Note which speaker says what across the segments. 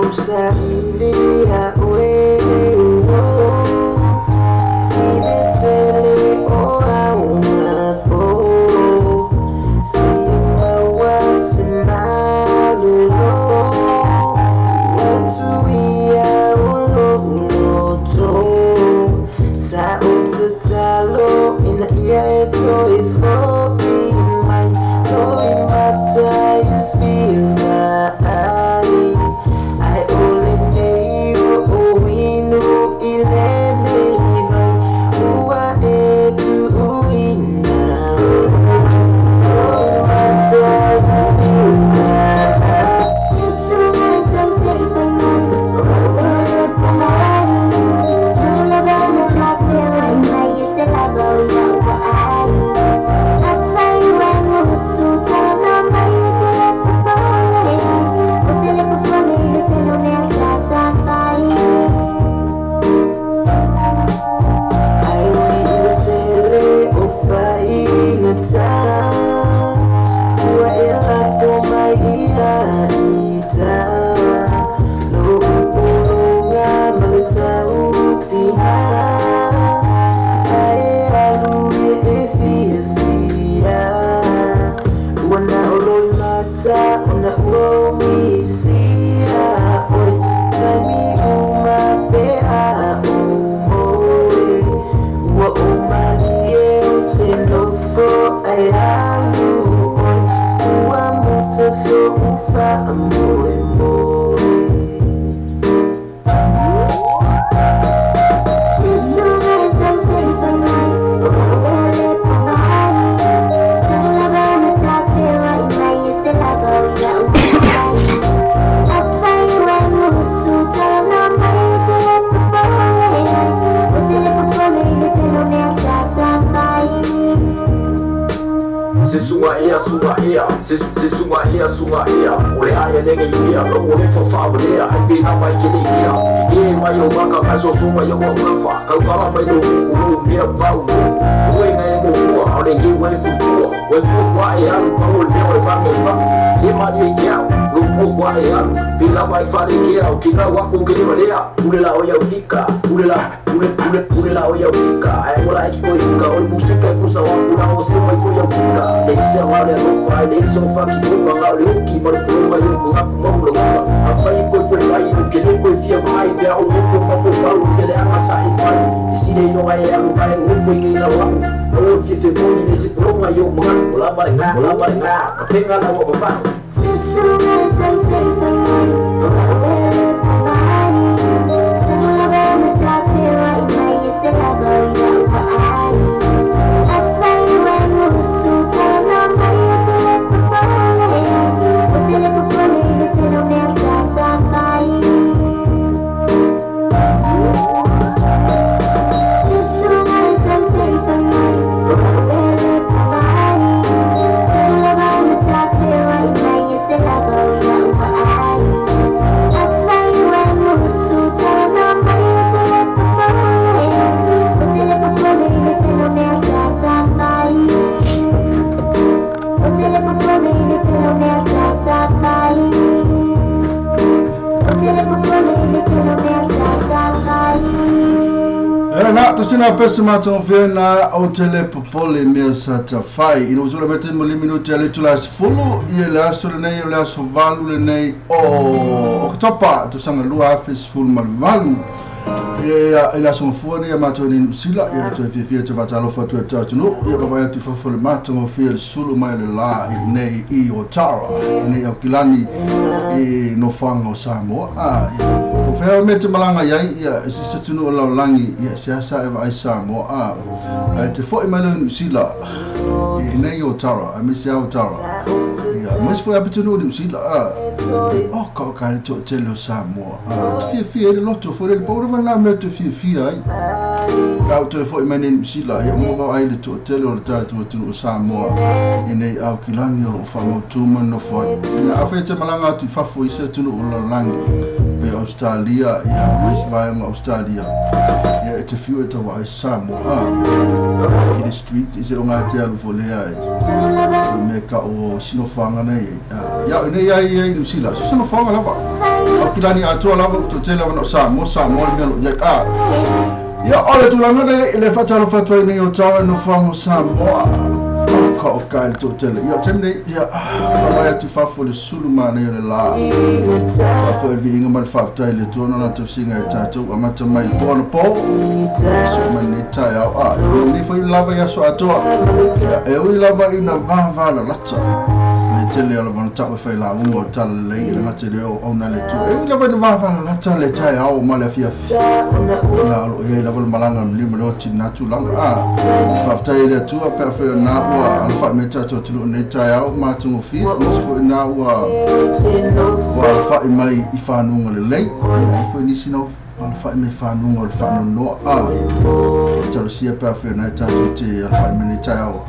Speaker 1: Pesa o tele popole mea sa tawhai. Ina usura mete mo limi te ale tula sefulu, ia le aso lenei, o le aso valu lenei o Oketopa, tausaga 2018. Ia le aso mafua nei a mātou nei Nusila, ia toe fiafia te whātalofa atu e tātunu, ia wawai atu fafo le mātangofia le sulu mai le la i nei i Otara, i nei Aukilani i nofoaga o Samoa. Po whea me te malanga iai, ia e sisa tunu o laulangi, ia se asa e vaai Samoa. Ai te foi mai le Nusila i nei Otara, a me se Otara. Ia, mais foi apetunu o Nusila, o ka o ka le tō tele o Samoa. Te fia fia le loto, fo le paura lava na mea te fiafia ai. Au toe fo'i mai nei Niu Sila, ia ua vaai le to'atele o le tatou atunuu o Samoa i nei Aukilani o lo'o fa'amautū ma nofo ai. Ia afai e te malaga atu i fafo i se atunuu o le lalolagi pe Ausetalia, ia ma isi vaega o Ausetalia, ia e te fiu e tauvaai Samoa a i le street i se loga e te alu fo lea i le mea ka'u o sinofoaga nei ai. Ia nei ai ai Niu Sila se sinofoaga lava Aukilani atoa lava ua to'atele lava na o Samoa Samoa le mea lo i ai a. Ia o le tulaga nei i le fa'atalofa atu ai nei o tau e nofoaga o Samoa ka o kai le to'atele. Ia o taimi nei, ia fa'avae atu fafo le sulu manei o le lā fa'afo'i le vi'iga ma le fa'afetai le Atua ona tausiga e tatou amata mai po ana po so mai nei taeao a nei foi lava i aso atoa. Ia e ui lava ina vavalalata le tele o lava ona ta'u e failauga o le talalelei i le gata le o auna le Atua. E ui lava ina vavalalata le taeao ma le afiafi, ia o lo'o iai lava le malaga le ma le oti na tulaga a fa'afetai i le Atua pe afai o na ua alafa'i mai tatou atunuu nei taeao matagofie nisi foi na ua alafa'i mai i fanuga lelei. Ia foi nisi na alafa'i mai fanuga o le fa'anonoa a talosia pe afai o na e tatou te alafa'i mai nei taeao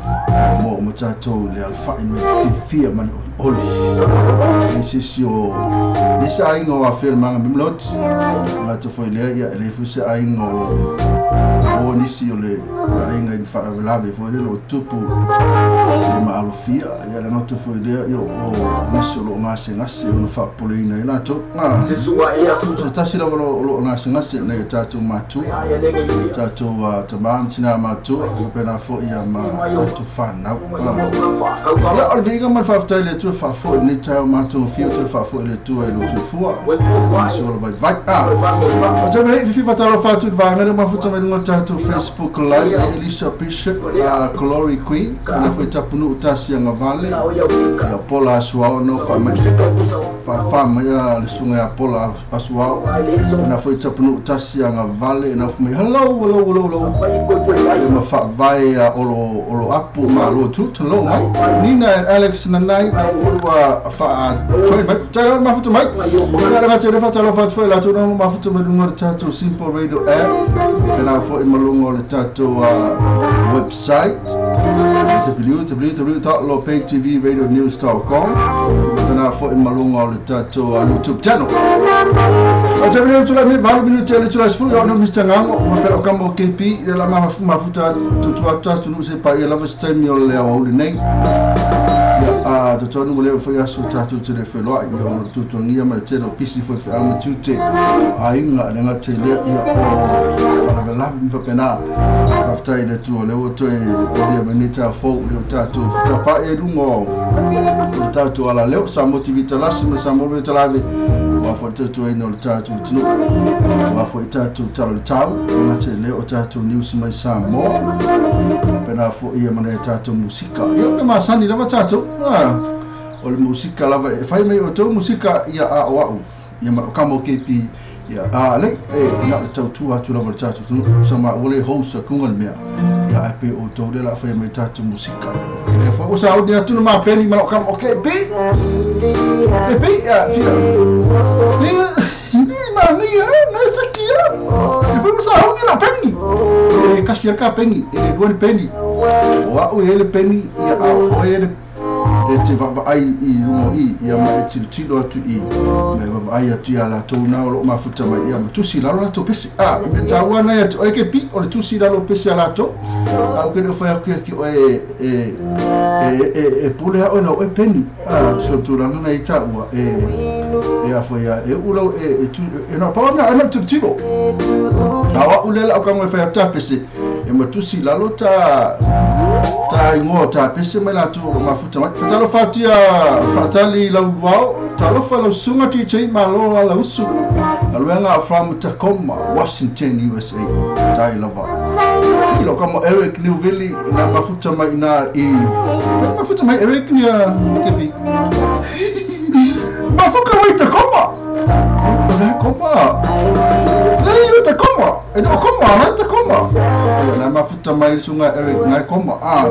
Speaker 1: mo ma tatou le alafa'i mai fiafia ma le olioli nisi o nisi aiga o afea le malaga mai ma le oti gata foi lea. Ia e le foi se aiga o nisi o le aiga i fa'alavelave foi le lo tupu le ma'alofia. Ia le gata foi lea, ia o nisi o lo'o gasegase ona fa'apoleina ai latou se tasi lava o lo'o gasegase nei o tatou matua, tatou tamā ma tinā matua pena fo'i ia ma tatou fanau. Ia o le viiga ma le fa'afetai le Atua fa'afo'i lenei taeao matagofie o toe fa'afo'i le Atua i lo soifua nisi o le vaivai a o taimi nei fifi fatalofa atu i le vaega le mafuta mai luga o tatou Facebook Live, Elisa Bishop, Glory Queen na foi tapunu'u tasi agavale ia Pola Asuao no fa'amai fa'afā mai a le suga ia Pola Asuao na foi tapunu'u tasi agavale na mai. Hello, hello, hello, hello. Ia ma fa'avae a olo apu malo tu talo mai Nina and Alex nanai na foi ua fa'a join mai tai mafuta mai na le gata le fatalofa atu foi latou na mafuta mai luga o le tatou Simple Radio app na foi ma luga o le tatou website www.lopettvradionews.com na foi ma luga o le tatou YouTube channel. O te mea tula me 8 minute le tula sefulu ona Mr. Gango ma pera o kama o KP le la mafuta tutu atu atu nu se pa ia lava se taimi o le aoauli nei. Ia a totonu mo le foi aso tatou te le feloa'i ia ona tutuagia ma le tele o pisi foi feau ma tiute aiga le gata i lea ia o fa'alavelave ma fa'apena. Fa'afetai i le Atua lea ua toe olia mai nei taeao fou lea o tatou fetapa'i ai luga o le tatou alaleo Samoa TV talasi ma Samoa Radio talave ua foi tautuaina o le tatou atunuu ua foi tatou tala o le tau gata i lea o tatou news mai Samoa pena foi ia mana e tatou musika. Ia me masani lava tatou o le musika lava e fai mai o tou musika ia a o a'u ia ma o kama o KP ia a le e na le tautua atu lava le tatou atunuu sa ma ua le host akuga le mea ia ae pe o tou le la fai mai tatou musika e foi o sa uni atu na ma peni ma o kama o KP e pe ia fia ni ma ni na sa kia e pe sa uni la peni e kasi ka peni e lua ni peni o a'u e le peni ia a o e le e te va'ava'ai i luga i ia ma e tilotilo atu i ma e vava'ai atu ia latou na o lo'o mafuta mai ia ma tusi lalo latou pese a me taua nai atu oe ke pi o le tusi lalo pese a latou a o ke le fai atu ki oe e pule a oe lau oe peni a so tulaga na i taua e a foi e ulau e tu e na pa na ana tilotilo a wa ule la o ka mo fai atu pese e ma tusi lalo ta ingoa ta pese mai latou o mafuta mai. Fatalofa atu ia fa'atali lau ao talofa lau suga DJ malo la lausu galuega from Tacoma, Washington, USA tai lava i lo kama Eric Newville na mafuta mai na i mafuta mai Eric ni a kepi mafuka mai Tacoma o Tacoma e o Tacoma na Tacoma na mafuta. mafuta mai sunga Eric ngai koma a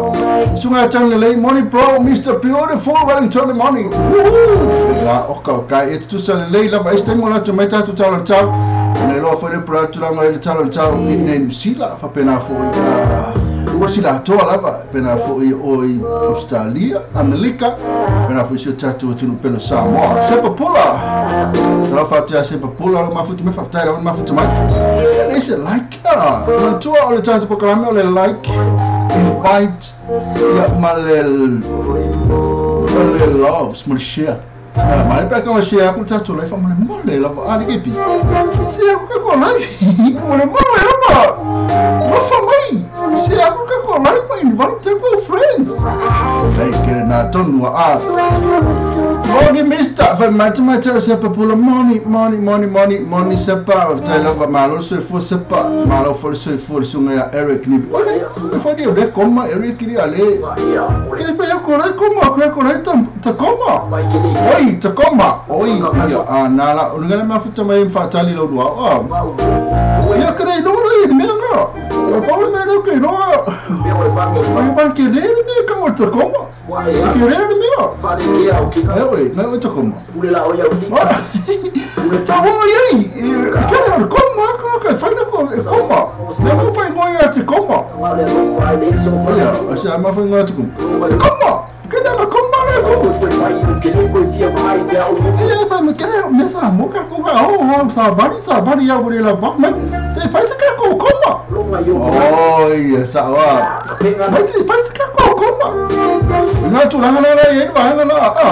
Speaker 1: sunga tan le money bro Mr Beautiful Wellington money woohoo la oka kai e tu sa le lava este mo la tu mai ta tu tala tau ne lo fo le pra tu la ngai tala tau i nei sila fa pena fo i sila toa lava pena fo i o i Australia Amerika pena fo i tatu tu pelo Samoa sepa pula tala fa te sepa pula lo mafuta me fa tai lo mafuta mai le se like ma tua o le tatu programa o le like invite ya malel love small share ma le pa share ku tatu le fa mole la a le pi se ku ko lai mole mole la ma fa mai se ku ko lai ma invite ko friends like na tonu a Money mister fa matemata se pa pula money money money money money se pa of tai lava malo se fo se pa malo fo se fo sunga Eric ni ole fo di le koma Eric ni ale ke pe ko le koma ko le ta koma oi ta koma oi a nala ngale mafuta mai fa tali lo lua a ya kre lo ro ni me nga ko me lo ke lo ai pa ke le me ka ta koma ke le me oi me o ta koma ta oi ai ke le koma ko ke fa ko koma ne mo pa ngoi a te koma ya sa ma fa ngoi te koma ke da koma le ko e fa me ke me sa mo ka ko ga o sa bari ya bori la ba me te fa se ka ko koma oi sa wa me te fa se ka ko koma na tu la na la ye ba na la a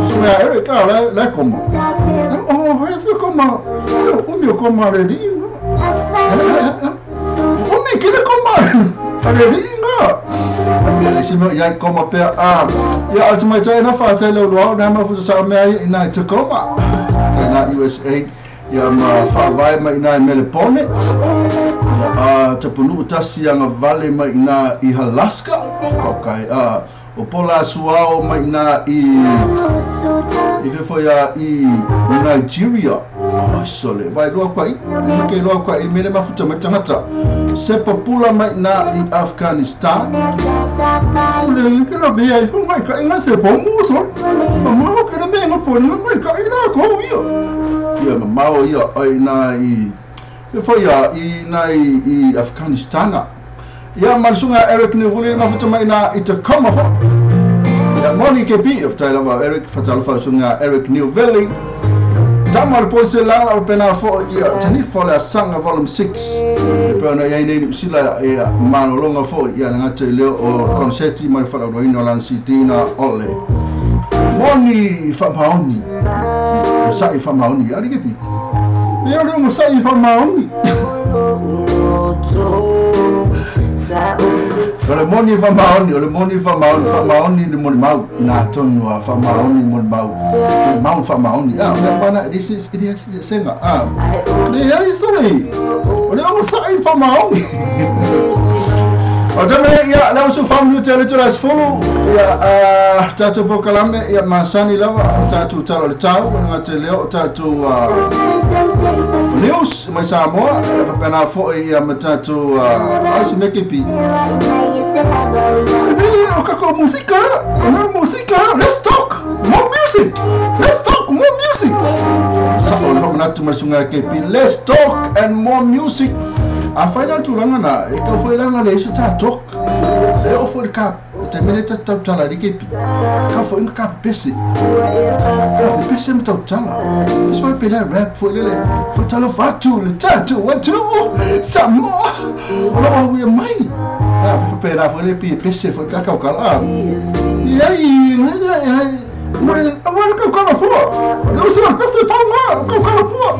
Speaker 1: so ya Eric a la koma o se koma o mi koma le di o mi ke le koma le di nga se mo ya koma pe a ya ultimate na fa te lo lo na ma fu sa me ai na te koma na USA ya ma fa vai mai na Melbourne a te punu tasi anga vale mai na i Alaska okay a o pola suao mai na i fo ya i Nigeria sole vai lo kwa i ke lo kwa i mele mafuta matangata se popula mai na i Afghanistan le ke lo be ai fo mai ka inga se pomu so ma ke le me ngo fo no mai ka ina ko io ia mao ia ai na i fo ya i na i Afghanistan ia malsunga Eric Nevuli mafuta mai na i te koma fo ia moni ke bi of tai lava Eric fatalofa sunga Eric Nevuli Tamar pose la o pena fo ia tani fo la sanga volume 6 te pena ia nei sila ia malolonga fo ia ngata le o concerti mai fa lo ino lan sitina ole moni fa maoni sai fa maoni ali ke bi ia le mo sai fa maoni le moni fa maoni le moni fa maoni fa maoni le moni mau na tonu fa maoni moni mau mau fa maoni ah me pana this is it is senga ah le ai sorry o le mo sai fa maoni o tame ia la usu fam tele tele follow ia a tatu bokalame ia masani lava tatu tala le tau nga tele o tatu news mai Samoa fa pena fo ia matatu ai se mekepi o kako musika no musika let's talk more music let's talk more music sa fo no natu masunga kepi let's talk and more music a final tulanga na e ka foi langa le se ta talk e o fo ka te mene ta tala di kepi ka fo inga ka pese pese mo tala so pe la rap fo le fo tala fatu le tatu what to Samoa o lo o mai a fo pe la fo le pi pese fo ka ka la e ai Agora que eu calo pua. Eu sou pese pa ma, ko kala pua.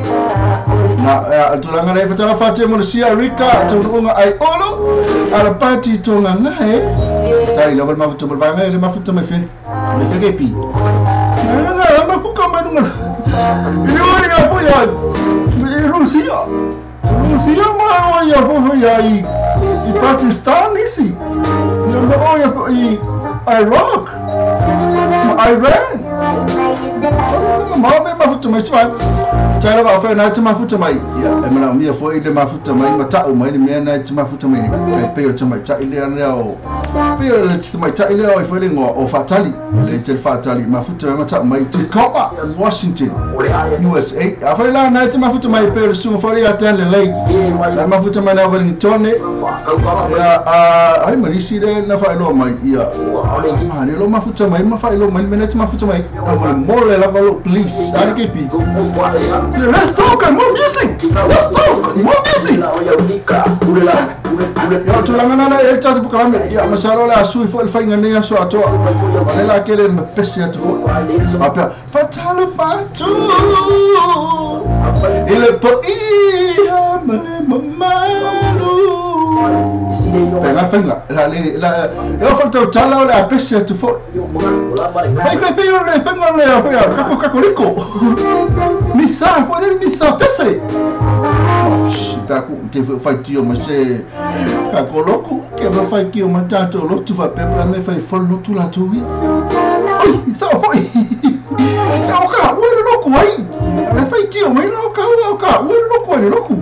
Speaker 1: Na tulanga nei fatala fate mo sia Rika tunga ai olo ala pati tunga ngai. Tai la ma futu ma ngai le ma futu me fe. Me fe ke pi. Na na ma fuka ma dunga. Yo ya po ya. Rusia. Rusia ma ya po ya i Pakistan isi. Yo ma ya i Iraq. Iran. ma me mafuta mai se tai lava fa na te mafuta mai ia e mana mia foi le mafuta mai ma ta'u mai le mea na te mafuta mai e pe o te mai ta'i le ana o pe o le te mai ta'i le o foi le ngoa o fatali le te fatali mafuta mai ma ta'u mai Tacoma, Washington, USA. A foi la na te mafuta mai pe o le sunga foi a tan le lei la mafuta mai na Wellington ia a ai malisi le na fa lo mai ia ma ne lo mafuta mai ma fa lo mai me na te mafuta mai a mo le lava lo please ari ke pi. Let's talk and more music. Let's talk more music. Ia tulaga na e tatu pukalame ia masalo le asu fo le fainga nei aso atoa le la kele ma pese atu fo apea fatalo fatu ile po ia male mamalu Pega fainga la le la e o tau tala le a pese atu fo Pai kai pe le fainga le a fainga kako kakoliko Misa fo le misa pese Taku te fai tio ma se ka loko ke va fai tio ma tato lotu fa pe me fai fo lotu la tu wi oi sa foi o ka o le loku ai le fai tio mai o ka o ka o le loku ai loku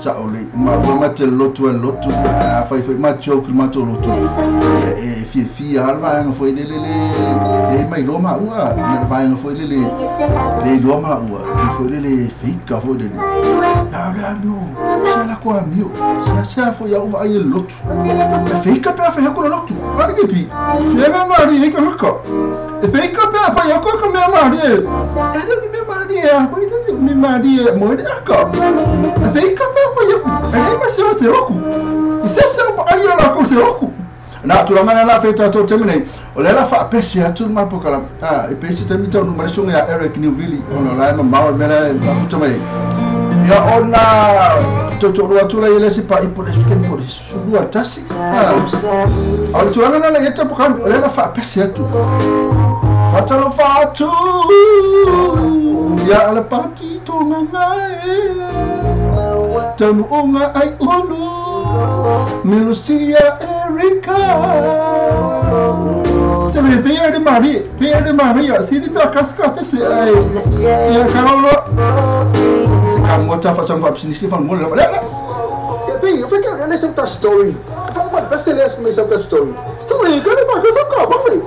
Speaker 1: sa o le ma ma te lotu e lotu a fai fai ma joke ma to lotu e fi fi alva nga foi le le le mai lo ma ua le vai nga foi le le le lo ma ua foi le le fika foi le le amio se la ko amio se se foi au ai lotu e fika pe fa ko lotu ari ke pi e ma mari e ka ko e fika pe fa ko ko me mari e le me mari e ko ni me mari e mo de ka e fika pe fa yo e ma se se roku e se se ai la ko se roku na tulaga la feta to temene o le la fa pese atu ma pokala a e pese te mita no malesunga ya Eric Newville ona la ma ma me la futa mai ia ona to to ro tula ile se pa ipo le sken po sulu tasi a tulaga la eta pokala o le la fa pese atu fatalo fatu ia ala pati to ngai tanu unga ai ulu Melucia Erika. Te le pia de Maria, pia de Maria, se de pia casca pese ai. Ia Carolo. Ka mota fa tsang fa psinisi fa mo le. Ya pi, eu fico le sa story. Fa fa pese le me sa story. Sorry, ka le ma ka sa ka ba le.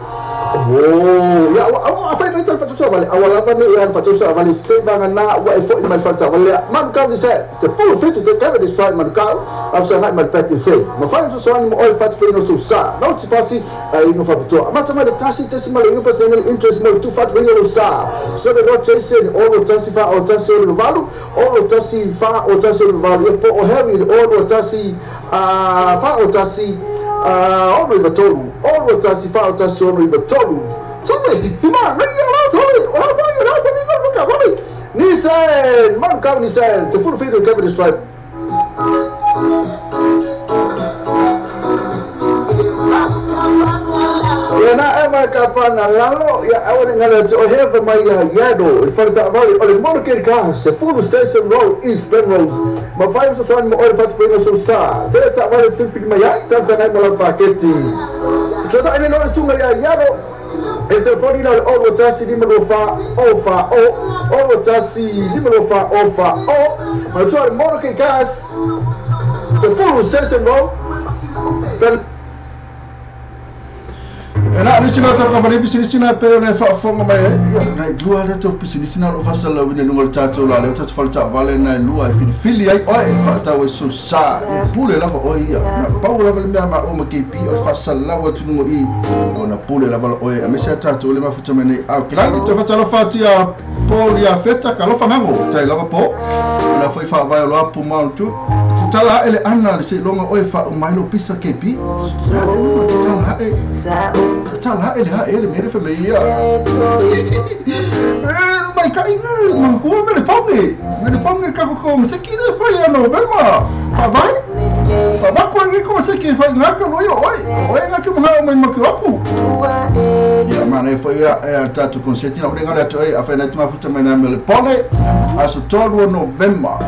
Speaker 1: Oh, ya a fa fa fa sa vale. Awala ba ne ya fa sa vale se ba na wa e fo mai fa sa vale. Man ka ni se, se full fit to cover this fight man ka. Afsa ngai mal pet se. Ma fa so ni mo oil fat pe no so sa. No ti pasi ai no fa to. Ma tama le tasi tasi ma le pa se no interest mo tu fat no sa. So le lo chase o lo tasi fa o tasi o valu, o lo tasi fa o tasi o valu. E po o heavy o lo tasi a fa o tasi a o no tolu. O lo tasi fa o tasi o no tolu. Sorry, ma ri ala sorry. O la ba la ba ni ka ba ni. Nissan, man ka Nissan, se full feeder cover this stripe. Ia na ema ka pana lalo ia awa ngala o heva mai ia yado i fara vale o le mono ke ka se full station road East Penrose ma fai so san mo o fat pe so sa te ta vale fi mai ia ta ta ngai mo la paketi so ta ene no sunga ia yado e te foni la o lo tasi ni mo fa o fa o o lo tasi ni mo fa o fa o ma tu al mono ke gas the full station road. Na ni sina ta ka business na pe ne fa fonga mai na lua le to business na lo fa sala wine lunga tato la le tato fa ta vale na lua fi fili ai oi fa ta we so sa pule la oi ia na paula vale me ma o ma KP o fa sala wa tu ngo i o na pule la vale oi a me sa tato le ma futa mene a kla ni to fa ta lo fa ti a po ia feta ka lo fa ngango tai la po na foi fa vai lo apu ma tu tala ele ana le se longa oi fa o mai lo pisa KP tala e tala ele ha ele mere fa me ia mai ka ina ma ko me le ponge ka ko se ki le fa ia no be ma fa vai fa ba ko ngi ko se ki fa nga ko yo oi oi nga ki mo mai ma ko ia ma ne fa ia tatu concertina o nga le to ai a fa na tu ma futa mai na me le pone aso 3 November.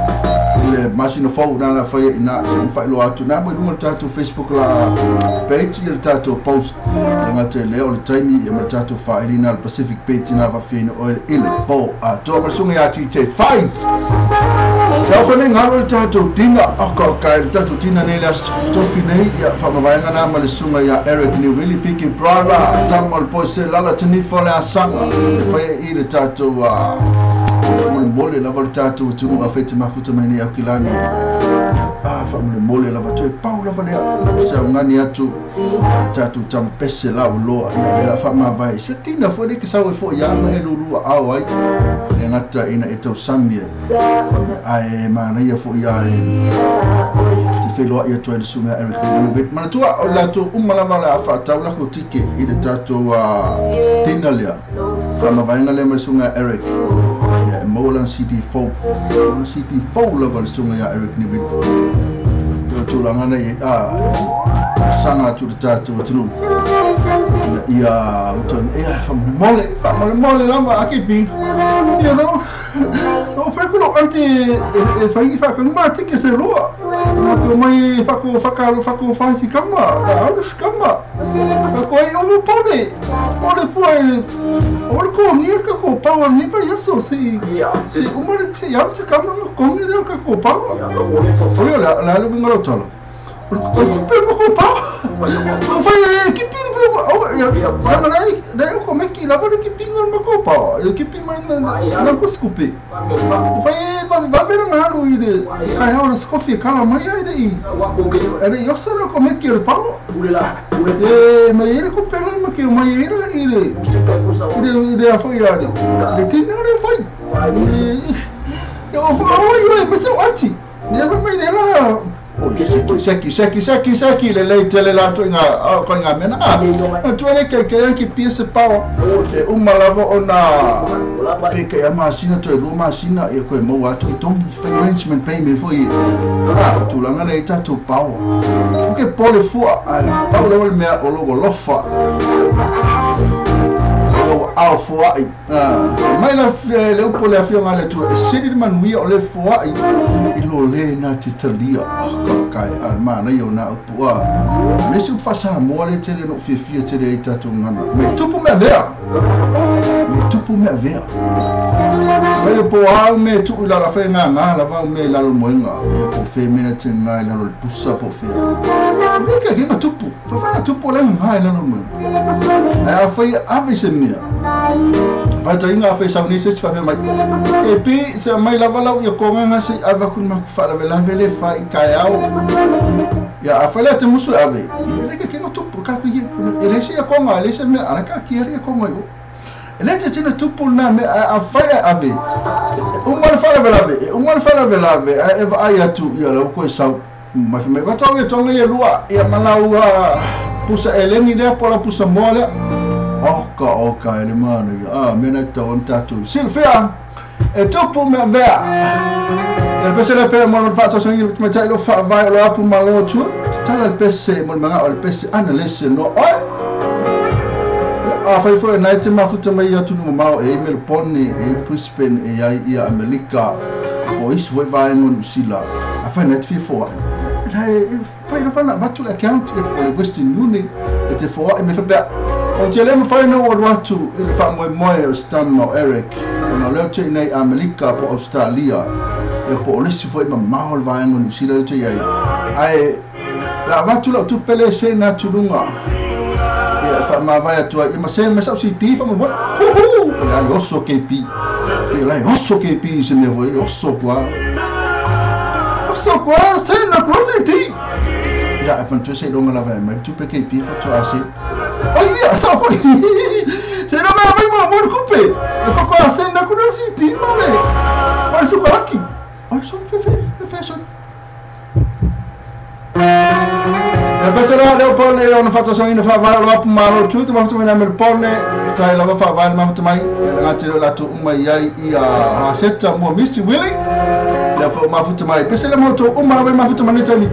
Speaker 1: Le masina fou na la faia ina se faailoa atu na mo i luga o le tatou Facebook la page ia le tatou post le gata i lea o le taimi ia ma le tatou faailiina le Pacific Page ina faafiaina oe i le po atoa ma le susuga ia DJ Faiz. Se ao nei ngalo le tatou dina o ka le tatou dina nei le aso tofi nei ia faamavaega na ma le susuga ia Eric Newville Piki Brother tama o le poise lala tanifa le asaga e faia i le tatou mole lava le tatou atunuu a fai te mafuta mai nei Aukilani faamolemole lava toe pau lava lea se augani atu tatou tamapese lauloa ia lea faamavae se tina foi le ke sau e foi ia ma e lulua ao ai le gata ina e tausagi ae manaia foi ia e te feloai atu ai le susuga Eric Newville. Manatua o le latou uma lava o le a faatau lako tike i le tatou tina lea faamavaega lea ma le susuga Eric ia e maua lana CD fou CD fou lava le susuga ia Eric Newville. O tulaga nei saga atu le tatou atunuu ia ia faamolemole faamolemole lava a keeping ia no o fai ku lo anti e fai fa ka ma tike se loa ma ko mai fa ko fa ka fa ko fa si kama alu kama ko ai o pole pole pole o ko ni ka ko pa wa ni pa yeso si si o mo le si ya se kama ko ni le ka ko pa o yo la la le ngalo tolo o ko pe mo ko pa o fai ki pi o ya na na ko me ki la bo ki pi mo ko pa e ki pi mai na ko scupe o fai va va ver na lu i de ka ya o scofi kala mai ai de i e yo solo ko me ki le pa e me ile ko pe ma ki mai ile ile ile a foi ya de le ti na le foi yo foi yo me se ati ne no me de la Seki, seki, seki, seki, le lei tele la tu inga, ko inga mena. A tu ele ke ke ki pie se pao. E uma lava ona pe ke a masina tu e lua masina e koe mau atu i tongi fai arrangement payment foi. Tulaga nei tatou pao. O ke pole fua pao le mea o lo lofa. O au foai. Mai la le upo le afioga le tua e sili le manuia o le foai i lo le na te talia. Kai a mana i o na upu a. Le se upu Samoa le tele no fiafia tele i tatou ngana. Me tupu mea vea. Me tupu mea vea. Mai po au me tu i lala whai ngā ngā la vau me lalo moenga. E po whai mena te ngā i lalo le pusa po whai. Me ka kinga tupu. Whai tupu le ngā i lalo moenga. Ai a whai ave se mea. Whai ta inga whai sauni se whai mai. E pi se mai lava lau ia konga ngā se ava kun maku whalavelave le whai kai au. Ia a whai lea te musu ave. E le ka kinga tupu ka kui e le se ia konga e le se mea ana ka kia ia konga i o. E le te tino tupu nā me a whai a ave. Uma le whalavelave, uma le whalavelave a e vaai atu ia lau koe sau. Mai whai mai watoa ia tonga ia lua ia malau pusa eleni lea po la pusa moa lea. Oka e le mana ia. Mena tau on tatou. Silfia, e tupu mea vea. E le pese le pere mo le whaatausangi le matai lo whaavai o lo apu malo tua. Tala le pese mo le manga o le pese ana lese no oe. A whai foi nai te mafuta mai atu no mamao e Melbourne, e Brisbane, e ai ia Amerika, o isi foi vaenga o New Zealand. A whai nai te fia foa. E whai na whana watu le account e o le Western Union e te foa e me whapea. O te le mawhai na o atu i le wha moe o Stan o Eric. O na leo te nei Amerika po Australia. E po o lesi foi mamao le vaenga o New Zealand te iai. Ai la watu lau tupele se na tulunga. Ia whaamawai atua i ma se ma sau CD whaamawai. Huhu! E lai oso KP. E lai oso KP se mea foi oso kua. Oso kua se na kua CD. Ia e pantua se longa lava e mai tupe KP whatua ase. Ai ia sa foi. Se na mea mai mo mo kupe. E whakwa se na kua CD male. Mai su kalaki. Ai son fefe fefe son. E pese la leo pone ona whatasongi na whaavai o apu malo tu te mafuta mai na Melbourne tai lava whaavai na mafuta mai e ngā te reo lātou uma i ai i a Haseta mua Missy Willie lea wha o mafuta mai pese le mahuto uma lawa i mafuta mai nei taimi.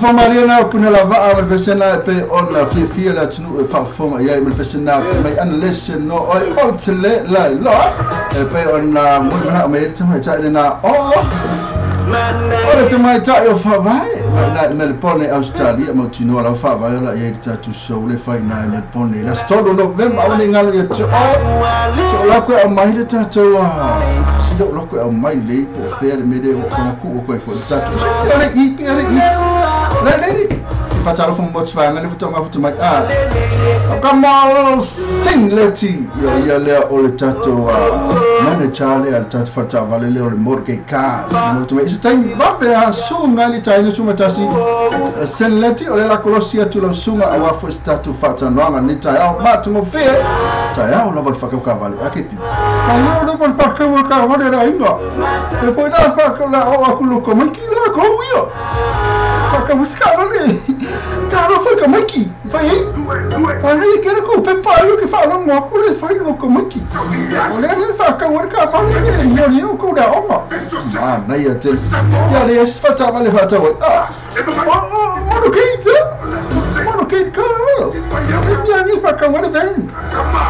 Speaker 1: Maria puna lava a vesena pe ona fia la tunu e faafofoga i ai ma le vesena mai ana lese no oe o te le la iloa e pei ona molimana mai le tamaitai lena o le tamaitai o Faavae mai i Melbourne, Australia mautinoa lau faavae o la i ai le tatou show le fai i Melbourne i le aso 3 Novema aua ne i galo ia te oe so o lako e aumai le tatou sila o lako e aumai lei po o fea le mea le o kona kuu o koe foi le tatou o le i pe le i le le le fatalofa mo tvaanga le fotoga foto mai a o ka mo singleti ia ia lea o le tatou manager lea le tatou faatavale lea o le Mortgage Cars mo to mai se taimi vape a sunga le taina sunga tasi singleti o le la kolosi atu lau sunga aua foi se tatou faatanoaga ni taeao matagofie taeao lava le fakau a kepi taeao lava le fakau le aiga e foi la fakau la o aku loko mai ki la kou ia fakau sikavale talo foi ka maiki fai ai ke le ko pepa ai ke fa longo aku le fai loko maiki o le le fa ka wor ka ma le ni ni o ko da oma ah nei te ya le fa ta vale fa ta ah o mo ke ite mo ke ka mi ani fa ka wor ben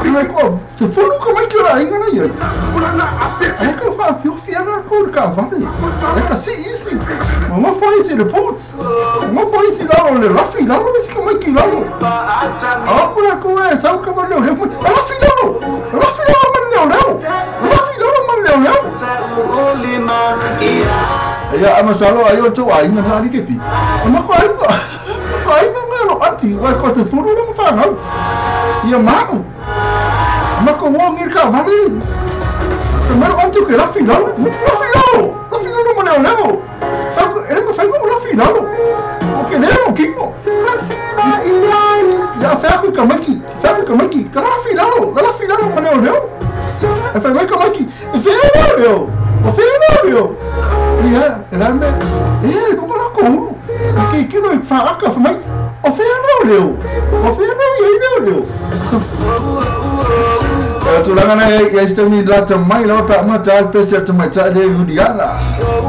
Speaker 1: ni ko te fulu ko maiki ora inga na yo e ka fa fiu fia na ko ka vale e ka si isi mo fo isi le put mo fo isi la le rafi lalo es que mai lalo ah por ko e sa ka ba le rafi lalo rafi lalo man le rafi lalo man le ya amasalo ayo to ai na ali ke pi ma ko ai ai na lo anti wa ko se furu no fa no ya ma ma ko wo ngir ka vale ma lo anti ke rafi lalo rafi lalo rafi lalo man le ele me fai mo rafi lalo que leo kingo ya fa ku kamaki fa ku kamaki ka rafi lalo la rafi lalo man leo e fa mai kamaki e fa leo o fa leo ya era me e como la ko que que no fa ka fa mai o fa leo o fa leo leo tulaga na ia istemi lata mai lava pe ama ta pese ta mai ta le Juliana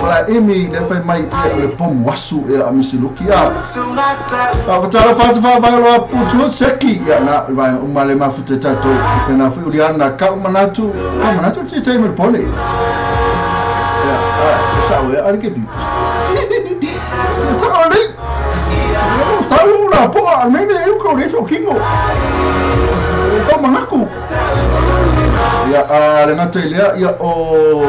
Speaker 1: la emi le fai mai le pom wasu e amisi lukia a tala fa fa va lo putu seki ia na vai uma le mafuta tato pena fu Juliana ka manatu manatu ti te me pone ia sa o ari ke pi sa o le sa o la po a me ne eu ko le so kingo ko manaku ia a le ngata ile ia o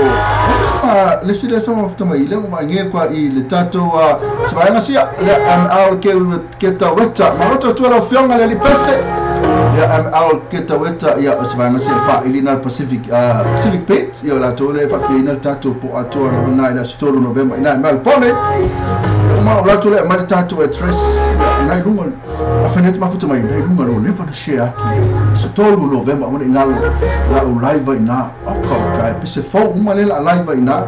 Speaker 1: le sile sama futa ile mo nge kwa i le tato a svainga sia ia am al ke ke ta weta ma to tu la fionga le lipese ia am al ke ta weta ia svainga sia fa ilina Pacific Pacific Pit ia la to le fa final tato po ato na ila 3 November ina mal pone ma la to le ma tato address ia na lunga afenet ma futa mai na lunga lo le fa share tu 3 November mo ina la o live ina o ka ka pese fo uma le la live ina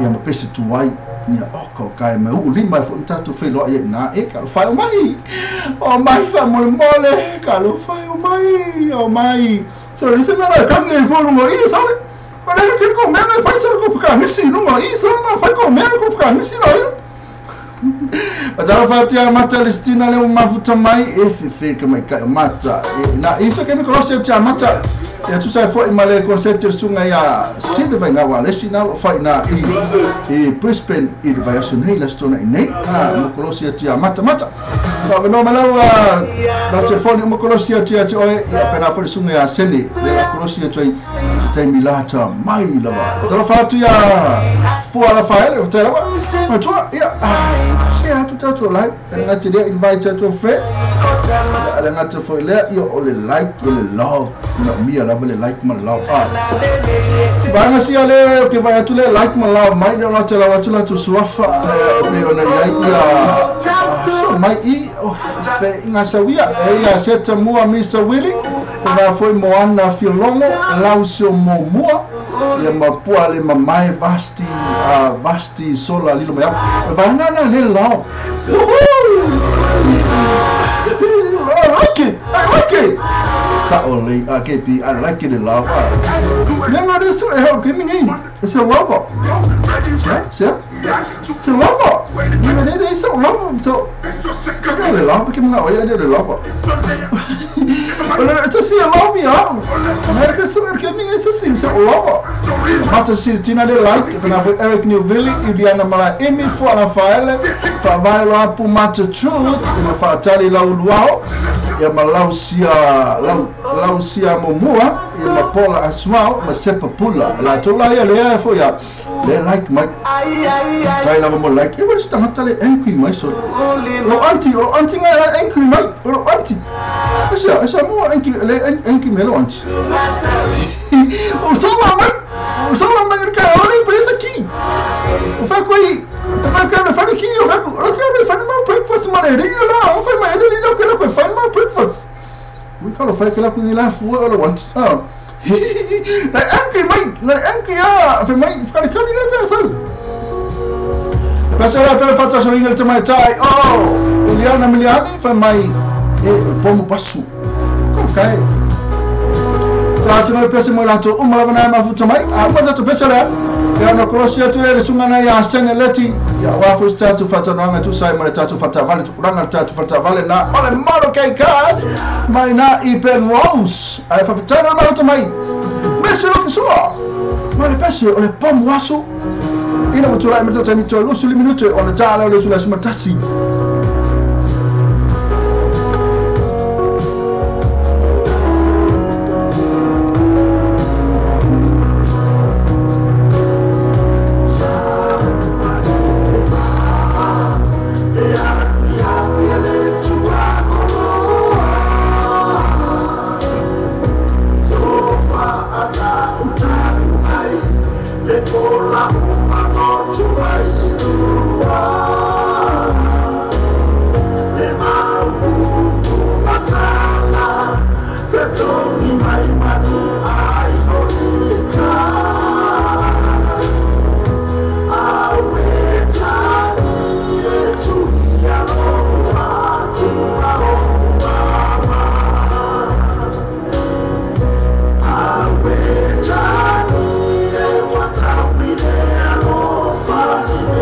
Speaker 1: ia ma pese tuai ia o ka ka me u lima fo tato fe lo ia na e ka fa o mai fa mo mole ka lo fa o mai so le se mera ka nge fo lo i sa le pa le ke ko me na fa sa ko ka ngi si no i sa ma fa ko me ko ka ngi si lo Patala fatia mata listina le mafuta mai e fe ke mai ka mata na iso ke me kolosi tia mata e tu sai foi male concept sunga ya side vai na wa le sina foi na i Brisbane i vai aso nei la stona nei a mo kolosi tia mata mata so no malawa la telefoni mo kolosi tia ti oi ya pena foi sunga ya sene le kolosi tia te milata mai lava patala fatia fo ala faele te lava ma tu ya share tu tato like ngati le invite to friend ala ngati fo le yo o le like le love na mi ala le like ma love ah bana si ale ke va tu le like ma love mai le la te la wa tu la tu suafa pe ona ia so mai i pe inga sawia e ia seta mua Mr Willie va foi moana filongo lausio momua ia mapua le mamae vasti vasti sola lilo mai va na na le love I like it. I like it. Sa ole KP, I like it love. Nga de su E ho ke mingi. E se lava. Se? Se lava. Ni le le se lava. So. Le lava ke mga oia le lava. Ora se se lava ya. Amerika se ke mingi se se se lava. Mata si tina le like kana foi Eric Newville Iliana Mala Emi fo ala faele fa vai lo pu mata truth e fa tali la uluao ya malausia lausia momua ya mapola asmao masepa pula la tola ya le fo ya le like mai tai la mo like e wa sta hatale angry mai so lo anti nga angry mai lo anti esa mo angry le angry melo anti o so la mai o so la mai ka ole pensa aqui o fa coi o fa ka fa aqui o fa o fa fa meu breakfast maneirinho lá o fa maneirinho que lá fa meu breakfast we call fa que lá com lá fua o want ah na angry mai na angry ah fa mai fa ka ni pensa Pasa la pela fata so ingel mai tai oh Uliana Miliani fa mai e pomo pasu kai Tatu no pese mo lato uma lava na mafuta mai a pa tatu pese la ya no krosia tu le sunga na ya sene leti ya wa fu tatu fata no anga tu sai mo tatu fata vale tu ranga tatu fata vale na ole maro kai kas mai na i pen rose ai fa fata na mafuta mai mese lo que soa ma le pese ole pomo aso ina mo tu la me tatu mi to lo suli minuto ole tala ole tu la smartasi
Speaker 2: Fuck.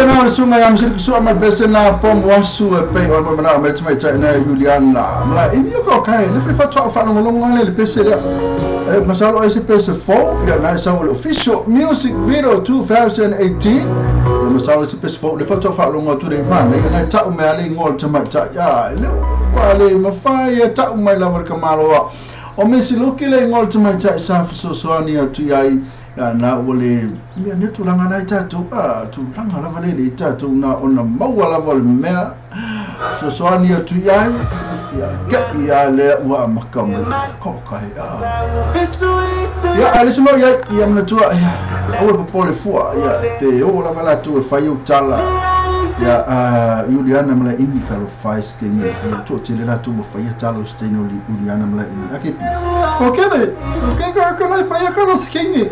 Speaker 1: Ia na o le susuga ia Masili Kusua ma le pese na pomu asu e pei ona manao mai le tamaitai na Juliana. Malae imi o ka kai le fai fatoa faalogologo le pese lea. E masalo ai se pese fou ia na sa o le official music video 2018. Ia masalo se pese fou le fatoa faalogologo atu le mana ia na tau mea le igoa o le tamaitai. Ia le ua le mafai e tau mai lava le kamaloa. O Mesi Luki le igoa o le tamaitai sa fesoasoani atu i ai. Ia na ua le mea ne tulaga na i tatou a tulaga lava le le i tatou na ona maua lava o le mea fesoasoani atu i ai ia ke ia le ua amaka mai ko kai a ia a le simo ia ia manatua ia aua popole fua ia pe o lava latou e fai au tala ia a Juliana ma le imi ka lo fai skenge ia to tele latou ua faia tala o stein o Juliana ma le imi ake pi
Speaker 2: O ke ne, o ke ka ka nai pai ka lo skenge.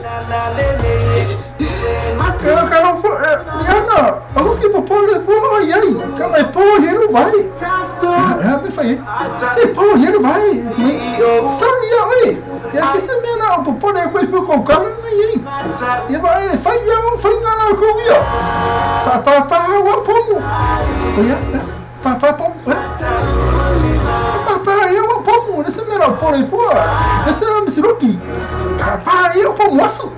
Speaker 2: Ka ka lo Liana, o ke popole fo ai ai. Ka mai po ye lu vai.
Speaker 1: Ya me fai
Speaker 2: Te po ye lu vai. Sorry ya oi. Ya ke se mea na o popole ko ipu ko ka na ai. Ia va e fai ia o fai ngā la ko ia. Pa pa pa wa pomu. O ia, pa pa pomu. Pa pa ia wa pomu, le se mea na o pole fua. Le se na misiroki. Pa pa ia o pomu asu.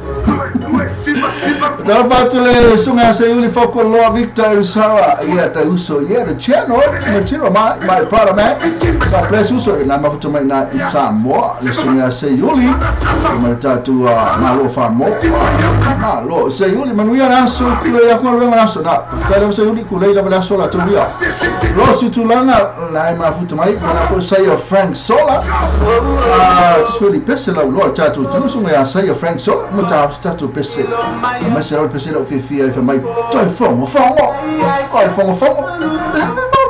Speaker 1: Talofa atu le susuga se Iuli Fokoloa Victor Erusawa ia ta uso ia the channel material my my brother man. God bless uso na mafuta mai na i Samoa le susuga se Iuli ma le tatou malo wha malo se Iuli manuia na aso kule ia kuma le aso na faafetai lava se Iuli kulei lava le aso la tou ia lo si tulaga la e mafuta mai mana ko saia Frank Sola tisfeli pese lau loa tatou tu susuga ia saia Frank Sola mo ta tatou pese ma se lau pese lau fiafia e fai mai toe fongo fongo koe fongo fongo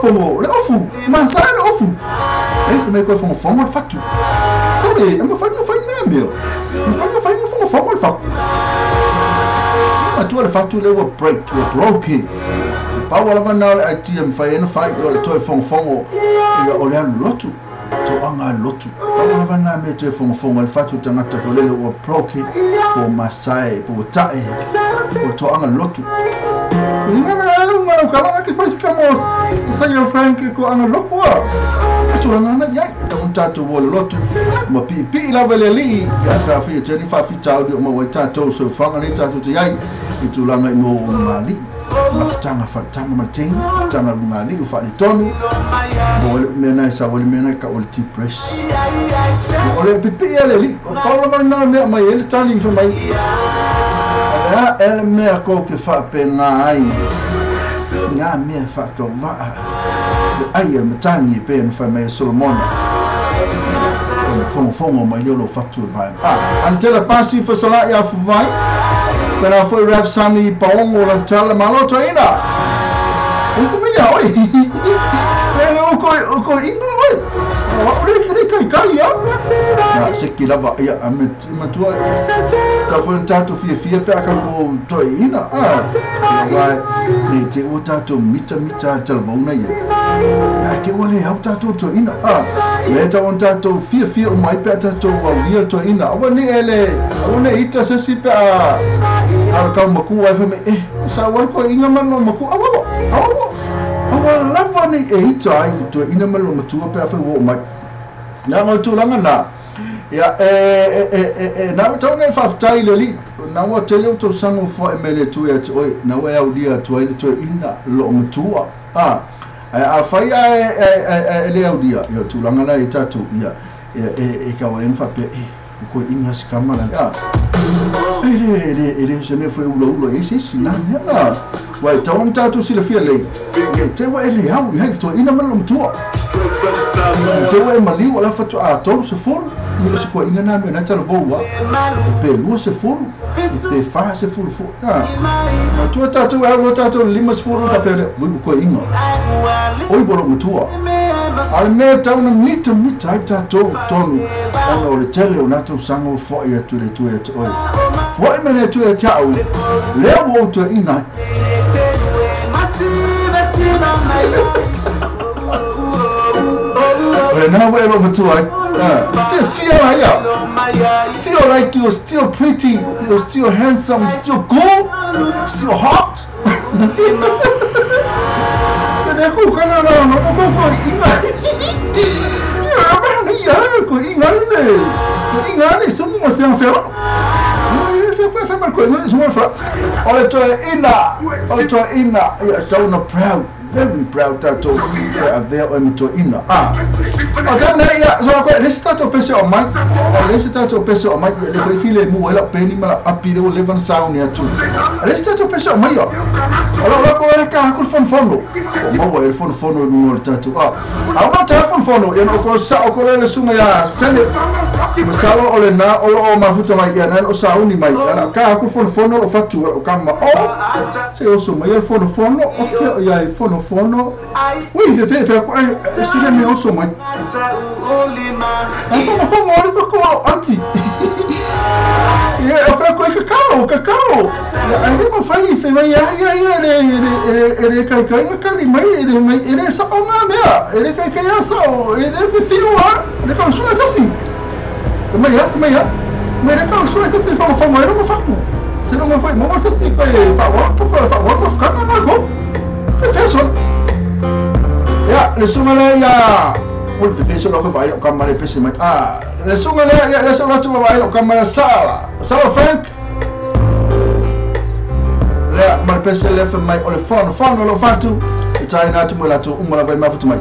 Speaker 1: fongo le ofu mansa le ofu e fai mai koe fongo fongo le fatu sorry e mafai na fai na mea mafai na fai na fongo fongo le fatu matua le fatu le ua break ua broken pau lava na o le idea mafai ai na fai o le toe fongo fongo ia o le alu lotu toaga le lotu pau lava na mea toe fongofongo le fatu tagata fo lele ua broken po masae po ua ta'e po toaga le lotu.
Speaker 2: Inga na au ngā ka langa ke fai ska mo sa yo Frank ko anga loku a.
Speaker 1: E tulaga ana i ai e tau ona tatou ua le lotu ma piipii lava le alii ia sa fia tele faafitauli o maua ai tatou soifuaga nei tatou te ai i tulaga i mo lugalii mafutaga faletama ma le teina mafutaga lugalii o faaletonu mo le mea na e sau ai le mea na e kau o le depress o le pipii a le alii o pau lava lena mea mai ai le tali fai mai o le a ea le mea kou ke faapena ai ngā mea faatauvaa le ai a le matagi e pei ona fai mai e Solomona o le fogofogo mai lea o lou fatu o le vaega. A Anatela Pasi Fasala'i Afuvai, pēlā foi Ralph Sami Paogo lau tala malo toeaina. E te mea oi. E o ko o ko inga oi. O au le kere kai kai ia. Na seki lava ia a me matua. Tau foi na tātou fiafia pe a ka ko toeaina. A. Ia wai nei te ua tātou mita mita a talavauna ia. Ia ke ua le au tātou toeaina. A. Me tau ona tātou fiafia uma ai pe a tātou aulia toeaina. Aua ne e le aua ne ita sesi pe a a kau makua ai fai mai eh sa wai koe inga ma lo makua aua aua aua aua lava nei e ita ai toeaina ma lo matua pe a fai ua oo mai. Nā ngā tulaga nā ia e e e e e nā ua tau nei faafetai i le alii nā ua tele o tausaga ua foai mai le Atua ia te oe nā ua e aulia atu ai le toeaina loo matua a ae afai ae ae ae e le aulia ia o le tulaga la i tatou ia ia e e kau ai ona faapea e ua koe inga se kama la a e le e le e le se mea foi ulaula i ai se isi na mea a ua e tau ona tatou silafia lelei e te ua e le au i ai le toeaina ma le loomatua te ua e maliu o la faatoa 30 i le se koeaina na mea na talavou a pe 20 pe 40 foi a matua tatou e au loa tatou i le 50 faapea lea ui ua koeaina oi ua loomatua a le mea e tau ona mitamita ai tatou i totonu ona o le tele o na tausaga ua foai atu i le Atua ia te oe foai mai le Atua ia te au lea ua ou toeaina ai. O lena ua e loomatua ai. Fiafia la ia. Feel like you're still pretty, you're still handsome, still cool, still hot. Te ku kana na no ko ko inga. Ya ba ni ya ko inga le. Inga le sumu mo se en fero. Fe ko fe mal ko no sumu fa. Ole to ina, ole to ina. Ya so no proud. Very proud tato avea o mito ina. Ah. O ta nei ya so ko le sta to pese o mai. O le sta to pese o mai le ko file mu ela peni mala api le levan sound ya tu. Le sta to pese o mai. O la ko le ka ku fon fono. O mo el fon fono no tato. Ah. A mo ta fon fono ya no ko sa o ko le sunga ya sele. Masalo o le na o o mafuta mai ya na o sauni mai. Ala ka ku fon fono o fatu o kama o. Se o so mai el fon fono o fe ya el fono fono. Ui, fe fe fe se le me oso mai. Ai fono fono ori ko anti. E o fe ko cacao, cacao. Ai le mo fai fe mai ya ya ya le le le kai kai ma kali mai le mai le sa o ma mea. Le kai kai ya sa o le fe fiwa le ka so sa si. Mai ya mai ya. Mai le ka so sa si fono fono ero mo faku. Se no mo fai mo sa si ko e fa wa ko fa wa ko ka na ko. Ya, le sunga le ya. O le feso lo vai o kamale pese mai. Ah, le sunga le ya le sunga tu vai o kamale sala. Sala Frank. Le mal pese le fe mai o le fon fon lo fatu. E tai na tu mo la tu umala vai mafutu mai.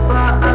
Speaker 3: Ma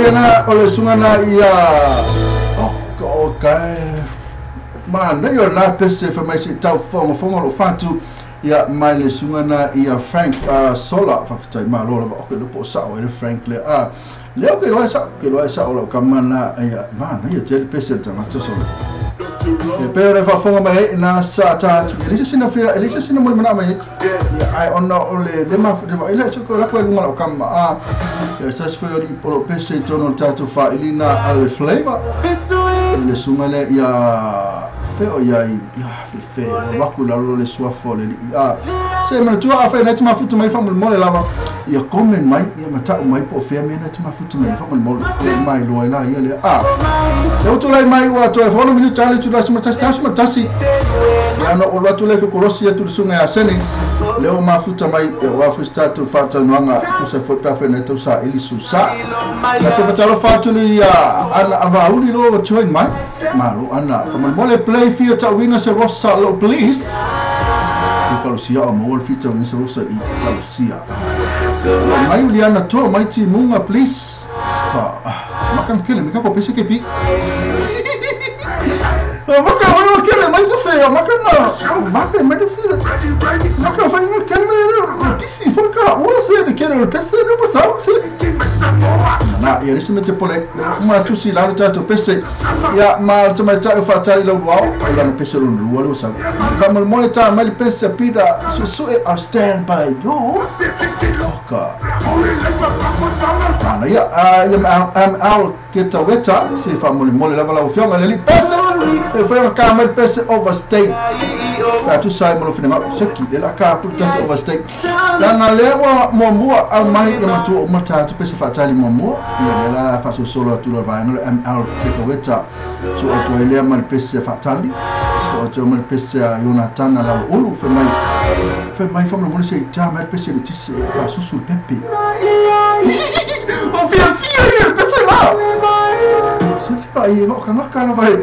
Speaker 1: Ia o le susuga na ia o kai ma nei o la pese fa mai se tau fonga fonga lo fatu ia mai le susuga na ia Frank Sola fa fatai ma lo lava o ke lo po sa o le Frank le a le o ke lo sa ke lo sa o lo kama na ia ma nei te pese tanga sola e pe ore fa fonga mai na sa ta tu ele se sina fia ele se sina mo mana mai ia ai ona o le le ma fu ele se ko la ko ngala o kama a se se foi ali polo pese tono tato fa ilina al flavor le sunga le ia fe o ia ia fe fe o ku la lo le suafo le a se ma tu a fe na ti ma futu mai fa mo le lava ia komen mai ia mata mai po fe me na ti ma futu mai fa mo le mai lo la ia le a le tu lai mai wa to e folo minuto ale tu la suma tasi suma tasi ia no o lo tu le ko rosi tu sunga ya sene le o ma futu mai wa fu sta tu fa ta noanga tu se fo pa fe na tu sa ili susa la te fa lo fa tu ia ana ava uli lo join mai ma lo ana fa mo le play fia ta wina se rosa lo please i kalusia o mo fita wina se rosa i kalusia mai uliana to mai ti munga please pa makan kele me ka ko pese ke pi maka wala kele mai pese maka na maka mai pese maka fa no kele pisi porca o se de kele pese no pasa se na ia lise mete pole ma tu si la ta to pese ia ma to mai ta fa ta lo wa la no pese lo lo lo sa ka mo mo ta mai pese pida su su e I stand by you ka na ia am al ke ta weta se fa mo mo le la la fionga le pese e foi ka mai pese overstay ka tu sai mo fina se ki de la ka tu ta overstay la na le wa mo mo al mai e ma tu ma ta tu pese fa tali mo mo ia le la fa so solo tu la va no am al ke ta weta tu o tu le ma pese fa tali so tu ma pese Jonathan la ulu fe mai fa mo se ta ma pese le ti se fa su su pepe o fia fia le pese la se se pa i no kana kana vai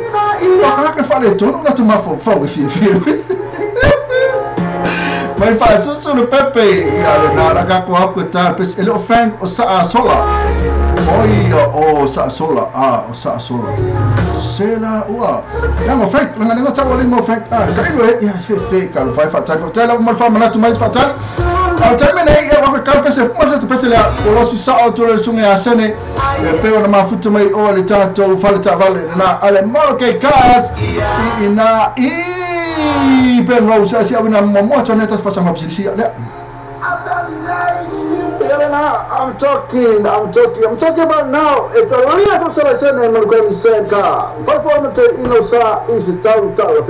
Speaker 1: kana ka fa le tono na tu ma fo fo fia fia mai fa su su le pepe ia le na la ka ko ko ta pese ele o Frank o sa sola oi o sa sola a o sa sola se la ua ya mo Frank la ngana sa wali mo Frank a ka ile ya fe fe ka lo fa fa ta fa la mo fa mana tu mai fa ta a ta me nei e wa ka pese mo ta pese la o lo sa o to le sunga ya sene e pe ona ma futu mai o le ta to fa le ta vale na ale mo ke kas i na i Ben Rose asi awina mo mo to neta fa sa ma psi le
Speaker 2: I'm talking about now. It's a real selection and I'm Senka. Perform to Inosa is a town tower.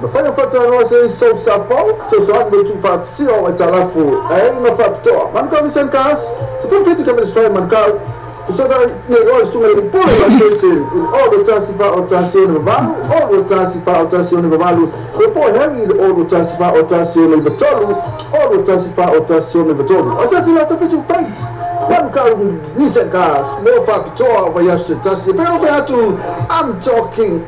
Speaker 2: Before you photo was so safo, so so I'm going to fat see all at Alafu. I ain't no factor. Man come Senkas, so feel free to come and destroy Mancao. So that they all so many people in all the Tasifa or Tasio Valu, all the Tasifa or Tasio Valu, before Harry, all the Tasifa or Tasio Vatolu, all the Tasifa or Tasio Vatolu. Assassin of the banks. One car Nissan cars, more factor over yesterday. I'm talking.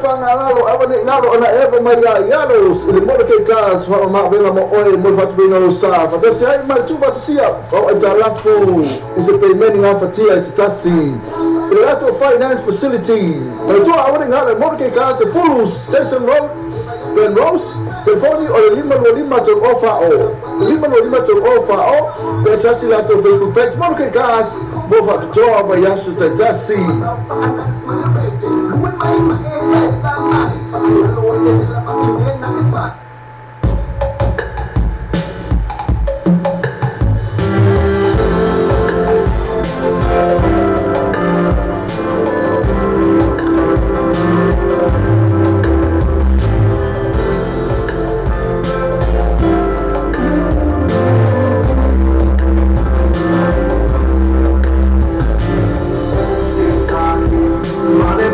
Speaker 2: Pangalalo avane ngalo ona eva mai ya yalo ile mo ke ka so ma vela mo oi mo fatbino sa fa se ai ma tu vatsia o etalafu is a payment ngafatia is tasi Lato Finance Facility tu avane ngalo mo ke ka se full station road Ben Rose telefoni o lima no lima to ofa o lima no lima to ofa o te lato Facebook page mo ke ka mo fa to ava yasu tasi.
Speaker 3: Male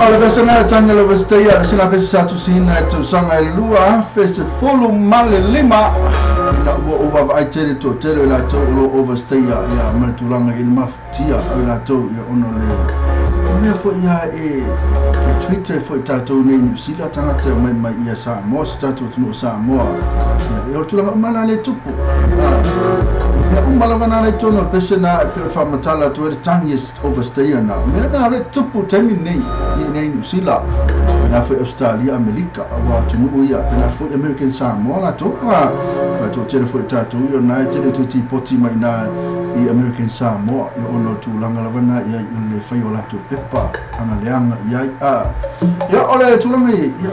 Speaker 1: O le vesena tanya le vesteia sina pesa tu sina tu sanga lua fese folo male lima na ua ova vai tele to tele la to lo overstay ya ma tulanga il maftia la to ya ono le mea fo ia e Twitter fo tatou nei New Zealand tangata mai mai ia Samoa tatou tunu Samoa e o tulanga mana le tupu ya umala vana le tono pesena pe fa matala to le tangi overstay na mea na le tupu temi nei nei New Zealand na fo Australia Amerika wa tunu ia na fo American Samoa la to a to tele fo tatou ia na tele to ti poti mai na i American Samoa i ono tulanga lavana ia i le fai o latou pepa anga leanga ia a ia o le tulanga ia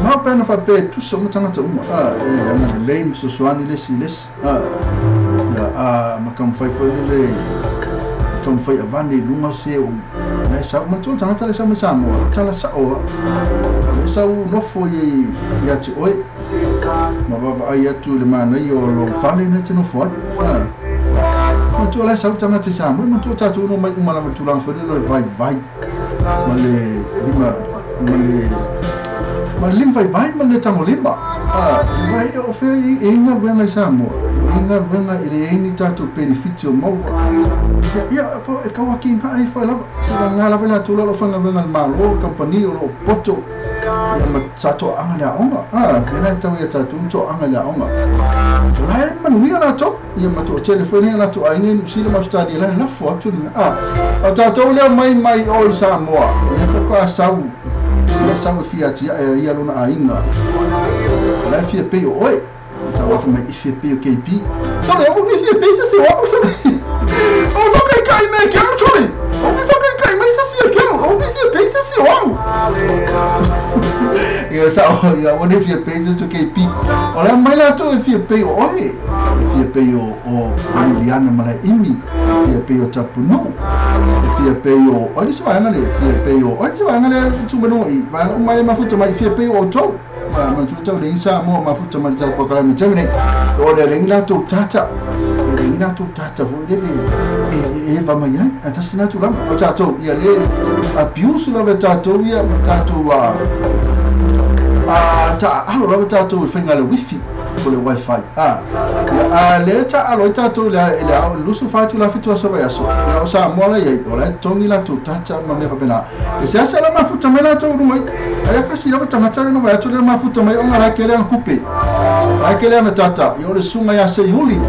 Speaker 1: ma pena fa pe tu so tangata uma a e anga le so soani le si les a ia a ma kam fai foi le kam fai avani lunga se o na sa ma tu tangata le sa ma Samoa tala sa o le sa u nofo i ia ti oi ma va ai atu le mana i o lo fale na te nofo ai ma tu la sa tangata Samoa ma tu tatu no mai uma la tulanga foi le vai vai ma le lima ma le ma lim vai vai ma le tango limba vai o fe e inga wenga Samoa inga wenga i le eini tatou benefit o maua ia po e kawaki nga ai fa lava sa nga lava la tula lo fanga wenga malo company o lo poto ia ma tatou anga le aonga mena tau ia tatou to anga le aonga la e manuia la to ia ma to telefone la to ai ni sila ma Australia la la fo atu ni o tatou le mai mai o Samoa ia fa ka sau ia sau fia ti ia lona ainga la fia pe oi ta wa mai fia pe KP so le o fia pe se wa so o no kai kai me ke o chori o me kai kai mai se se ke o se fia pe se se wa ia sa o ia o ne fia pe se KP o la mai la to fia pe oi fia pe o Aliana ma la imi fia pe o tapunu fia pe o o ni sa ngale fia pe o o ni sa ngale tu mano i va o mai mafuta mai fia pe o to ma tu to le sa mo mafuta mai ta ko kala mi temne o le le la to tata le la to tata vo le e va mai ai ta sina tu la o tato ia le abuse la tato ia tato a ta alo la tato fenga le wifi ko le wifi a le ta alo tato le lusu fa tu la fitu so ya so ya o sa mo la ia o la tongi la tu tata ma me fa pena e se asa la mafuta mai la to mai ai ka si la tangata le no va to le mafuta mai o ngala ke le an kupe ai ke le an tata ia o le sunga ya se yuli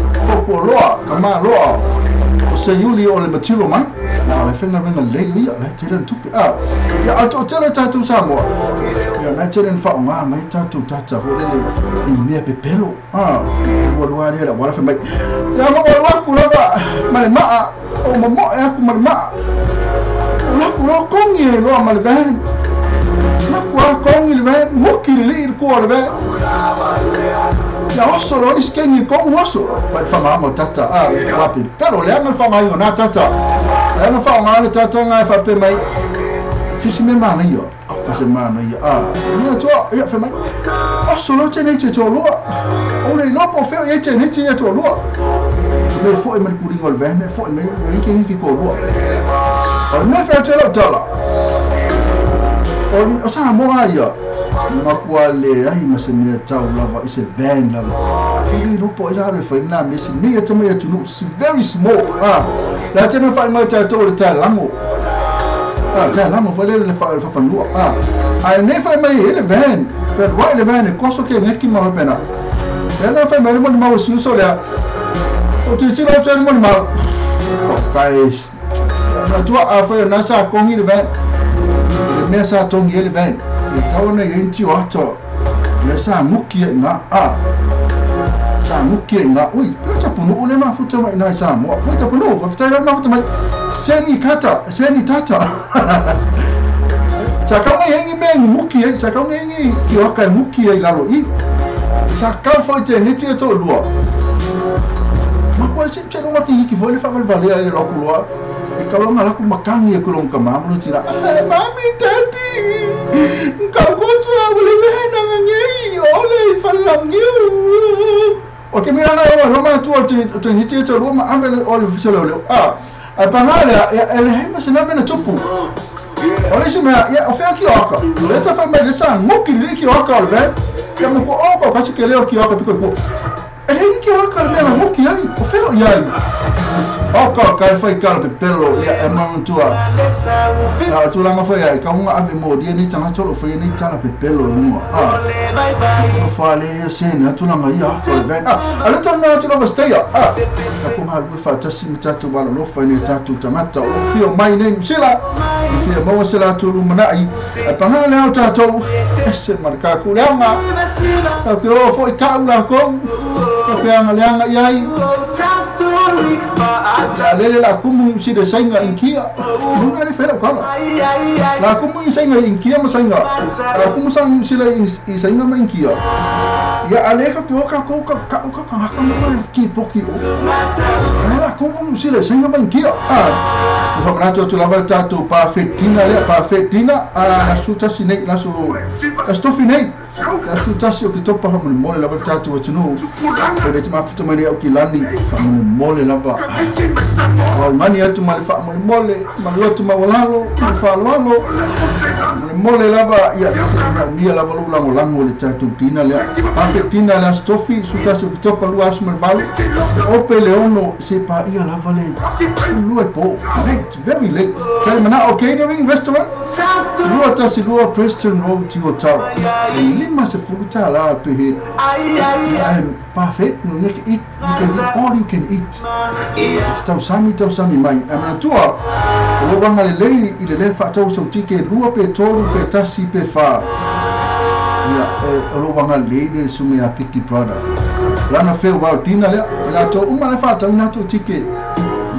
Speaker 1: ko loa kama loa o se yuli o le material mai na le fenga venga le ia la te le tupe a ia o te le tatu Samoa ia na te le fa nga mai tatu tata fo le i mea pepelo o lua le la wala fa mai ia mo lua ku la va ma le ma o mo mo e ku ma ma la ku lo kongi lo ma le ven la ku a kongi le ven mo ki le ku le ven ia oso lo ni skengi kongo oso pa fa ma mo tata a rapi pero le ma fa mai ona tata le ma fa nga le tata nga fa pe mai sisi me mana ia se mana ia ia to ia fa mai oso lo tene te to lua o le lo po fe ia tene te ia to lua me fo e me ku ringo le ven me fo e me ke ni ko lua o me fa te lo tala o sa mo ia ma le ai ma se mea tau lava i se van lava e lo po ila le fa na me se ni te me tu no very small la te fa mai ta to le ta lango ta lango fa le fa fa lua ai ne fa mai le van fa wa le van ko so ke ne ki ma pena le fa mai mo ma o si so le o ti ti lo te mo ma o kai na tu a fa na sa kongi le van le mea sa tongi le van e tau nei enti o ato Le sa nguki e ngā a sa nguki e ngā ui pea tapunu le mafuta mai nai Samoa ui tapunu whawhitai rau mafuta mai seni kata seni tata sa kaunga hengi me nguki e sa kaunga hengi ki waka e nguki e lalo i sa kau fo i te neti e tō lua makua se te longa ki hiki fo le whawalvalea e le loku loa e kaulanga laku makangi e kulonga ka tina mami tati kau kotu a ule mehena ngei ole i whalangiu o ke miranga e roma tua te niti e te lua ma ame le ole fisele ole a a pangale e le hema se na tupu o le se mea ia o fea ki oka le ta fa mai le sa ngoki le ki oka o le ia mo ko oka ka se ke leo ki oka piko ko e le ki oka le mea ngoki ai o fea ia ai oka ka fai ka le pelo ia e mantua a tulaga foi ai ka unga ave mo dia ni tanga tolo foi ni tala pepelo lunga a o fale se na tulaga ia o le a le tona tulaga stay a ka punga lu fa tasi mtatu wala lo fa ni tatu tangata o fio mai nei sila fio mo sila tulu manai e panga le o tatu se marka ku le anga ka ke o foi ka ula ko ka ke anga le anga iai a lele la kumu si de sainga inkia nunga le fela kala la kumu i sainga inkia ma sainga la kumu sang si le i sainga ma inkia ia ale ka te oka ko ka ka ka ka ka ma ki poki la kumu si le sainga ma inkia a ko manato tu lava tatu pa fetina le pa fetina a suta sine la su stofi nei la suta si o ki topa mo mole lava tatu tunu le te mafuta mai o ki lani fa mo mole lava o mani atu ma le fa mo mole ma lotu ma walalo ma fa lalo mole lava ia se mia lava lo lango lango le tatu tina le pa fetina la stofi suta si o ki topa lu asu mal valu o pele ono se pa ia lava le lu e po late, very late. Tell me now, catering restaurant. Lua tasi lua Preston Road to Otara. Lima se futa la pe. I'm perfect. No you can eat. You can eat all you can eat. Tau sami mai. Amana tua. O wanga le lei i le le fa tau sau tike lua pe tolu pe tasi pe fa. Ia e o wanga le le sume a Piki Brother. Lana fe wa tina le la to uma le fa tau na to tike.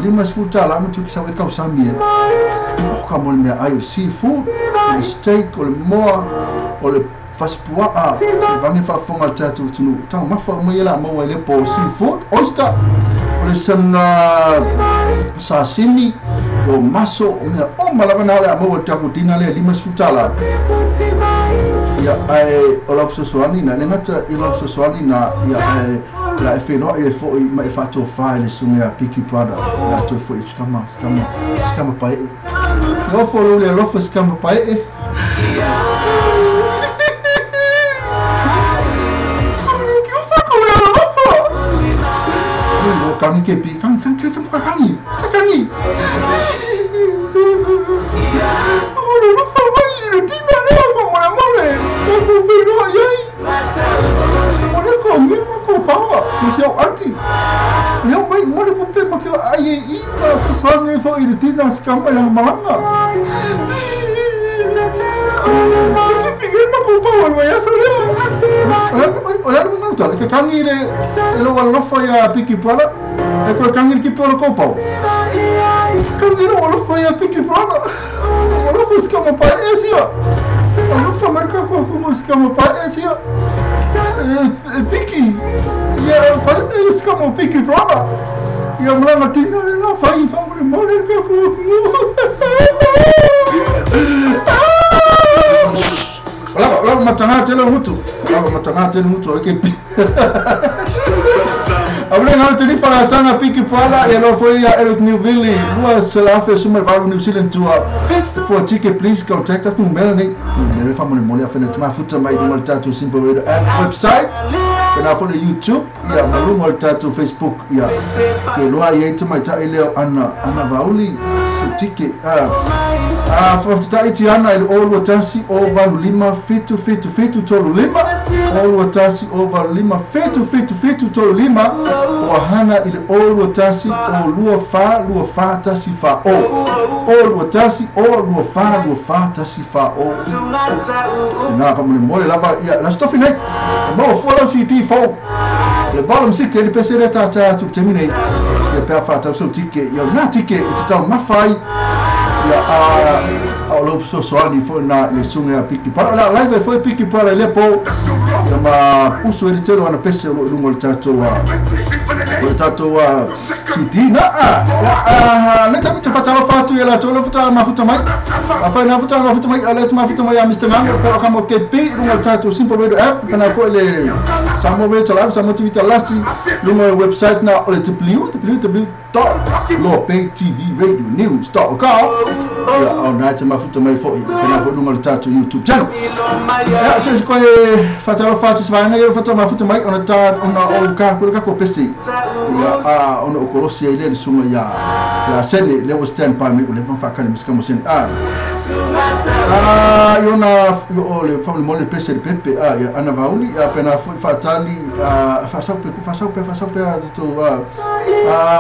Speaker 1: Lima sfuta la mtu kisa weka usami e o ka mo le ai seafood le steak o le moa o le fasipua a vangi fa fonga tatu tunu tau mafa mo yela mo le po seafood oyster o le sana sashimi o maso o mea o malava na le mo ta ku tina le lima sfuta la ia ai o la sosoani na le ngata i la sosoani na ia ai la e no e fo i mai fato fa le sunga Piki Brother la to fo i skama skama skama pa e no fo le lo fo skama pa e kangi ke pi kangi kangi kangi kangi kangi o lo fa mai le tina le ko mo mo le ko fe no ai mo le ko mi ko pa ko anti le mai mo le ko pe ma ke ai i ma so sa ngi fo i le tina skamba la malanga ke kangi le lo alofa ia Piki Brother e ko kangi ki polo ko pau kangi lo alofa ia Piki Brother alofa skama pa e sia alofa marka ko fumo skama pa e sia Piki ia pa e skama Piki Brother ia mlanga tina le la fai fa mo mo le ko ko Lava matanga tele mutu. Lava matanga tele mutu ke pi. Abule ngau tele fala sanga Piki Brother e lo foi ia Eric Newville. Lua se la fe sume valu New Zealand tour. For ticket please contact us numero nei. Numero fa mo le afene tma futa mai mo tatu Simple Radio app website. Kana fo le YouTube ia malu mo tatu Facebook ia. Ke loa ia te mai ta ile ana ana vauli. se tike faafetai Tiana i le 021 085 777 35 021 085 777 35 o Hana i le 021 024 24 14 021 024 24 14 na faamolemole lava ia la stofi nei mo fua lau CD fou le volume 6 le pese le tata atu taimi nei ia pe a faatau sau tike ia na tike e te tau mafa ai ia a o lau fesoasoani foi na i le suga ia Piki Para o le a live ai foi Piki Para i le po ia ma usu ai le tele o ana pese o lo o i luga o le tatou o le tatou CD na a le taimi te faatalofa atu ia latou le faatoa mafuta mai afai na faatoa mafuta mai a le mafuta mai a Mr. Nganga pe o ka mo KP i luga o le tatou Simple Radio app pena foi le Samoa Radio Live Samoa TV Talasi luga o le website na o le www.loptvradionews.com ia o na te mafuta mai foi pena foi luga o le tatou YouTube channel ia se koe faatalofa atu se vaega ia faatoa mafuta mai ona ta ona o ka ko ka ko pese ia a ona o kolosi ai le le suga ia ia sene le ua stand by mai o le faakali ma se kamo sene a iona o le faamolemole le pese le pepe a ia ana vauli ia pena foi faatali faasau pe faasau pe faasau pe a tatou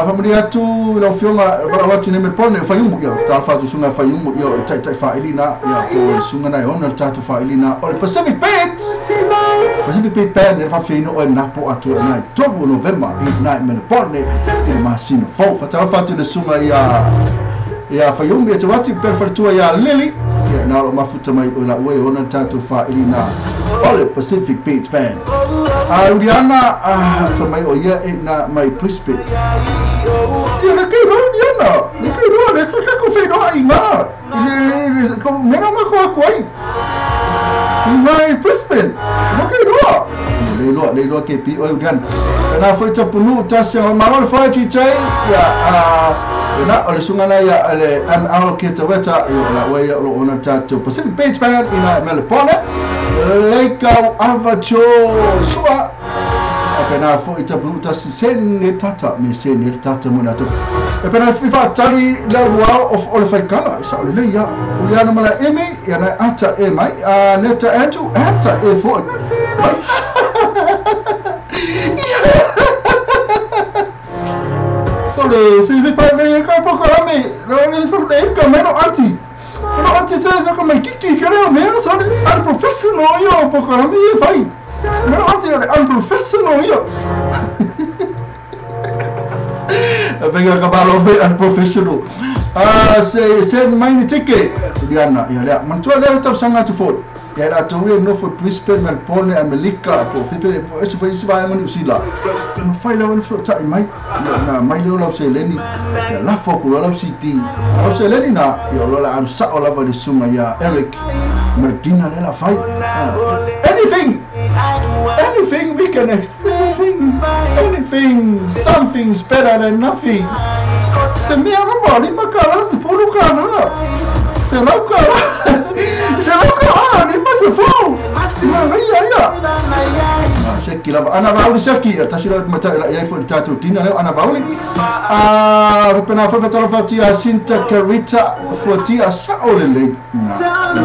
Speaker 1: faamalie atu i lau afioga valaau atu i nei Melbourne o Faiumu ia talofa atu suga Faiumu ia o le taitai faaili na ia po o le suga na e ona le tatou faaili na o le Pacific Beat Pacific Beat Band e faafeina oe na po atu i nai 3 o Novema i nai Melbourne i le masina fou faatalofa atu i le suga ia ia Faiumu ia te atu pe faletua ia Lily ia na o mafuta mai o la ue ona le tatou faaili na o le Pacific Beat Band a Uriana fa mai o ia e na mai Brisbane ia le kei roa Uriana le kei roa le sa kako whenua i ngā le ko mena mako aku ai i mai Brisbane mo kei roa le roa KP o Uriana na foi tapunu tasi o malo le foi GJ ia na o le suga na ia le ML ke te weta ia o la ue o lo ona tatou Pacific Beach Band i na Melbourne Leikau Avacho Sua a pena foi tapunu tasi sene tata me sene tata mo na e pena fifa tali le rua o le faikala sa o le lei ia Uliana mala emi ia na ata e mai a neta Andrew ata e foi mai Sole se vi pa le ka poko ame le le ka mero anti no anti se ve ko mai kiki ke le me sole unprofessional yo poko ame e fai mero anti le unprofessional yo venga kabalo be unprofessional se se mai ni tike Uliana ia le mantua le tau sanga tu foi ia la tu e no foi Brisbane Melbourne Amerika po fipe po ese foi se vai mani usila no fai la wala tai mai na mai le lau se leni ia la fo ko lau CD lau se leni na ia la am sa o la va le sunga ia Eric Medina le la fai anything anything we can explain anything something's better than nothing se mea no bali makala se polu kana se lau kana se lau kana ni ma se fou ma ia ia seki lava ana vauli seki tasi la mata la ia foi tatou tina leo ana vauli a pena foi fatalofa atu ia Sinta Carita fuatia sa o le lei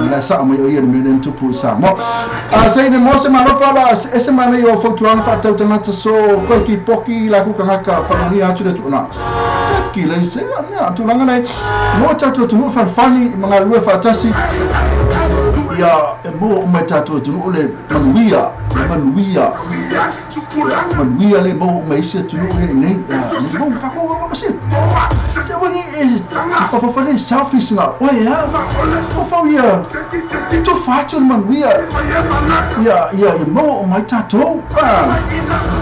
Speaker 1: na sa mai o ia le mea tupu i Samoa a se ne mo se malopa la ese mana i o fautuaga faatau tagata so koe ki poki la kukagaka faamanuia atu le tuuna ki le se na tulaga nei mo tatou atunuu falefani ma galulue faatasi ia e maua uma i tatou atunuu le manuia manuia manuia le maua uma isi atunuu le nei se se wangi e fafafale selfish nga oe a fafau ia tofa atu le manuia ia ia e maua uma i tatou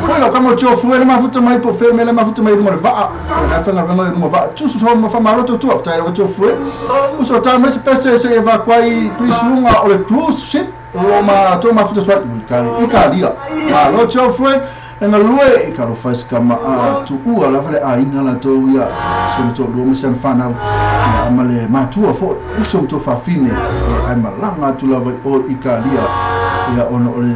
Speaker 1: koe lau kama o tio le mafuta mai po fe me le mafuta mai luga le vaa na whanga i luga vaa tusu so ma whamaro tau tua whataira wa tio fue uso tā mai se pese se evakuai please lunga o le cruise ship o ma tō mafuta tuai i ka lia ma lo tio fue e nga lue i ka lo whaisika ma a tuua lava le aiga latou ia se le toalua ma si ana fanau ia ma le matua foʻi uso ma tō fafine ai malaga atu lava i o i ka lia ia ona o le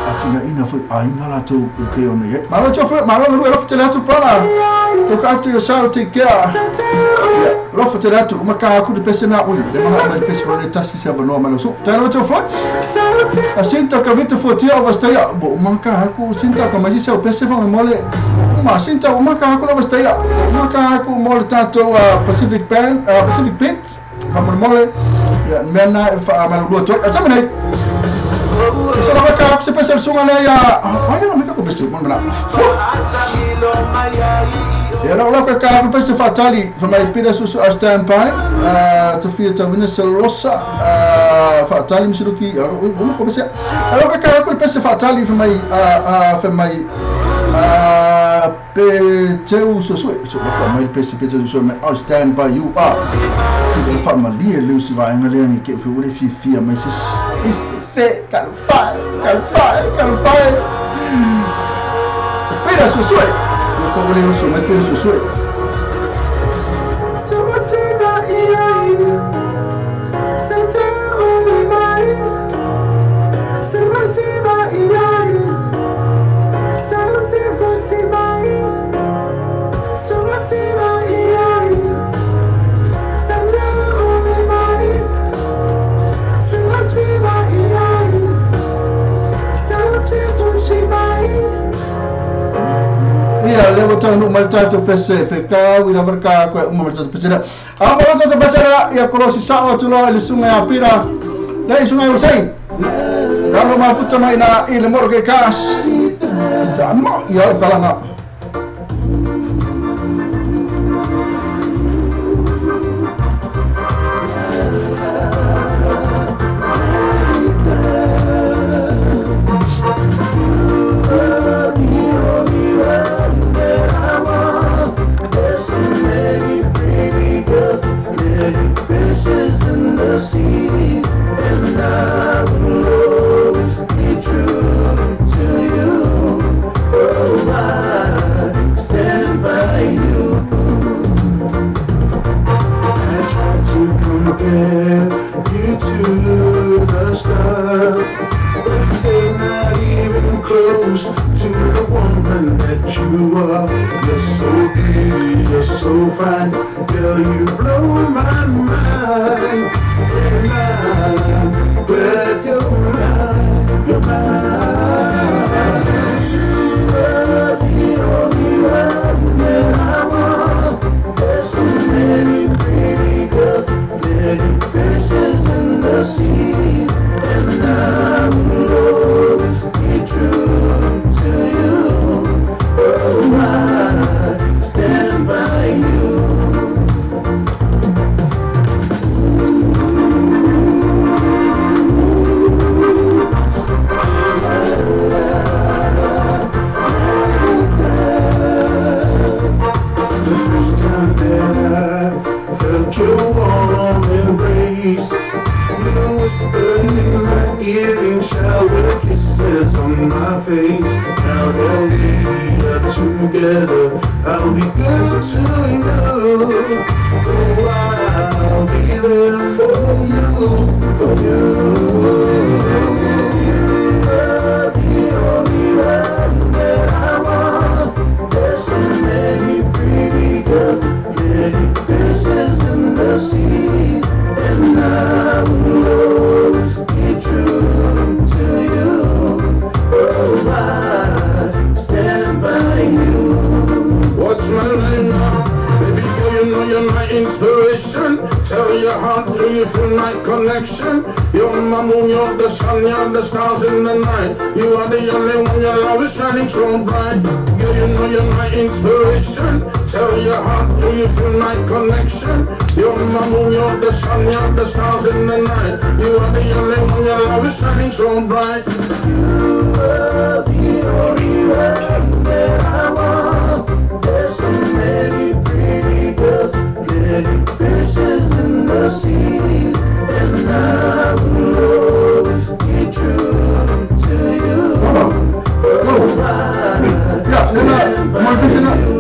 Speaker 1: atinaʻina foʻi aiga latou i pei ona iai malo tio fue malo nga lue alofa tele atu pala. Look after yourself, take care. Yeah. Lofa tele atu uma ka aku de pese na ui le mana mai pese le tasi se avanoa mai so tala o fo a sinta ka vita fo tia o vasta bo uma ka aku sinta ka mai se o pese fo mole uma sinta uma ka aku la vasta uma ka aku mole tato Pacific Band Pacific Pit fa mole ya mena fa malu to atamane so la ka aku se pese sunga le ya ai no me ka pese mo na ya la la ka aku pese fatali fa mai pida susu a standby te fia tawina selosa fatali msiluki o ko pese ala ka aku pese fatali fa mai fa mai pe teu susu so fa mai pese pe teu susu mai I'll stand by you are fa malie le si va ngale ni ke fe le fi fi mai se fe kalfai kalfai kalfai pida susu ko le susu mai pida susu ia le botão no maltato PC feka wila verka ko uma maltato PC a maltato PC ia kolosi sao tu lo le sunga ya pira le sunga o sei dalo ma futa mai na ile morge kas ta mo ia balanga
Speaker 3: And I will always be true to you. Oh, I stand by you. I try to compare you to the stars, but they're not even close to the woman that you are. You're so pretty, you're so fine, girl, you blow my mind. And I'm glad you're mine, you're mine. You are the only one that I want. There's so many pretty girls, many fishes in the sea, and I will always be true to you. Oh, I stand by you. Your warm embrace, you whispered in my ear and showered kisses on my face. Now that we are together, I'll be good to you. Oh, I'll be there for you, for you. You are the only one that I want. There's so many pretty girls, many fishes in the sea, and I will always be true to you. Oh, I stand by you.
Speaker 4: What's my name now? Baby girl, you know you're my inspiration. Tell your heart, do you feel my connection? You're my moon, you're the sun, you're the stars in the night. You are the only one, your love is shining so bright. Girl, you know you're my inspiration. Tell your heart, do you feel my connection? You're my moon, you're the sun, you're the stars in the night. You are the only one, your love is shining so bright.
Speaker 3: You are the only one that I want. There's so many pretty girls, many fishes in the sea, and I will always be true to you. Oh, I stand by you.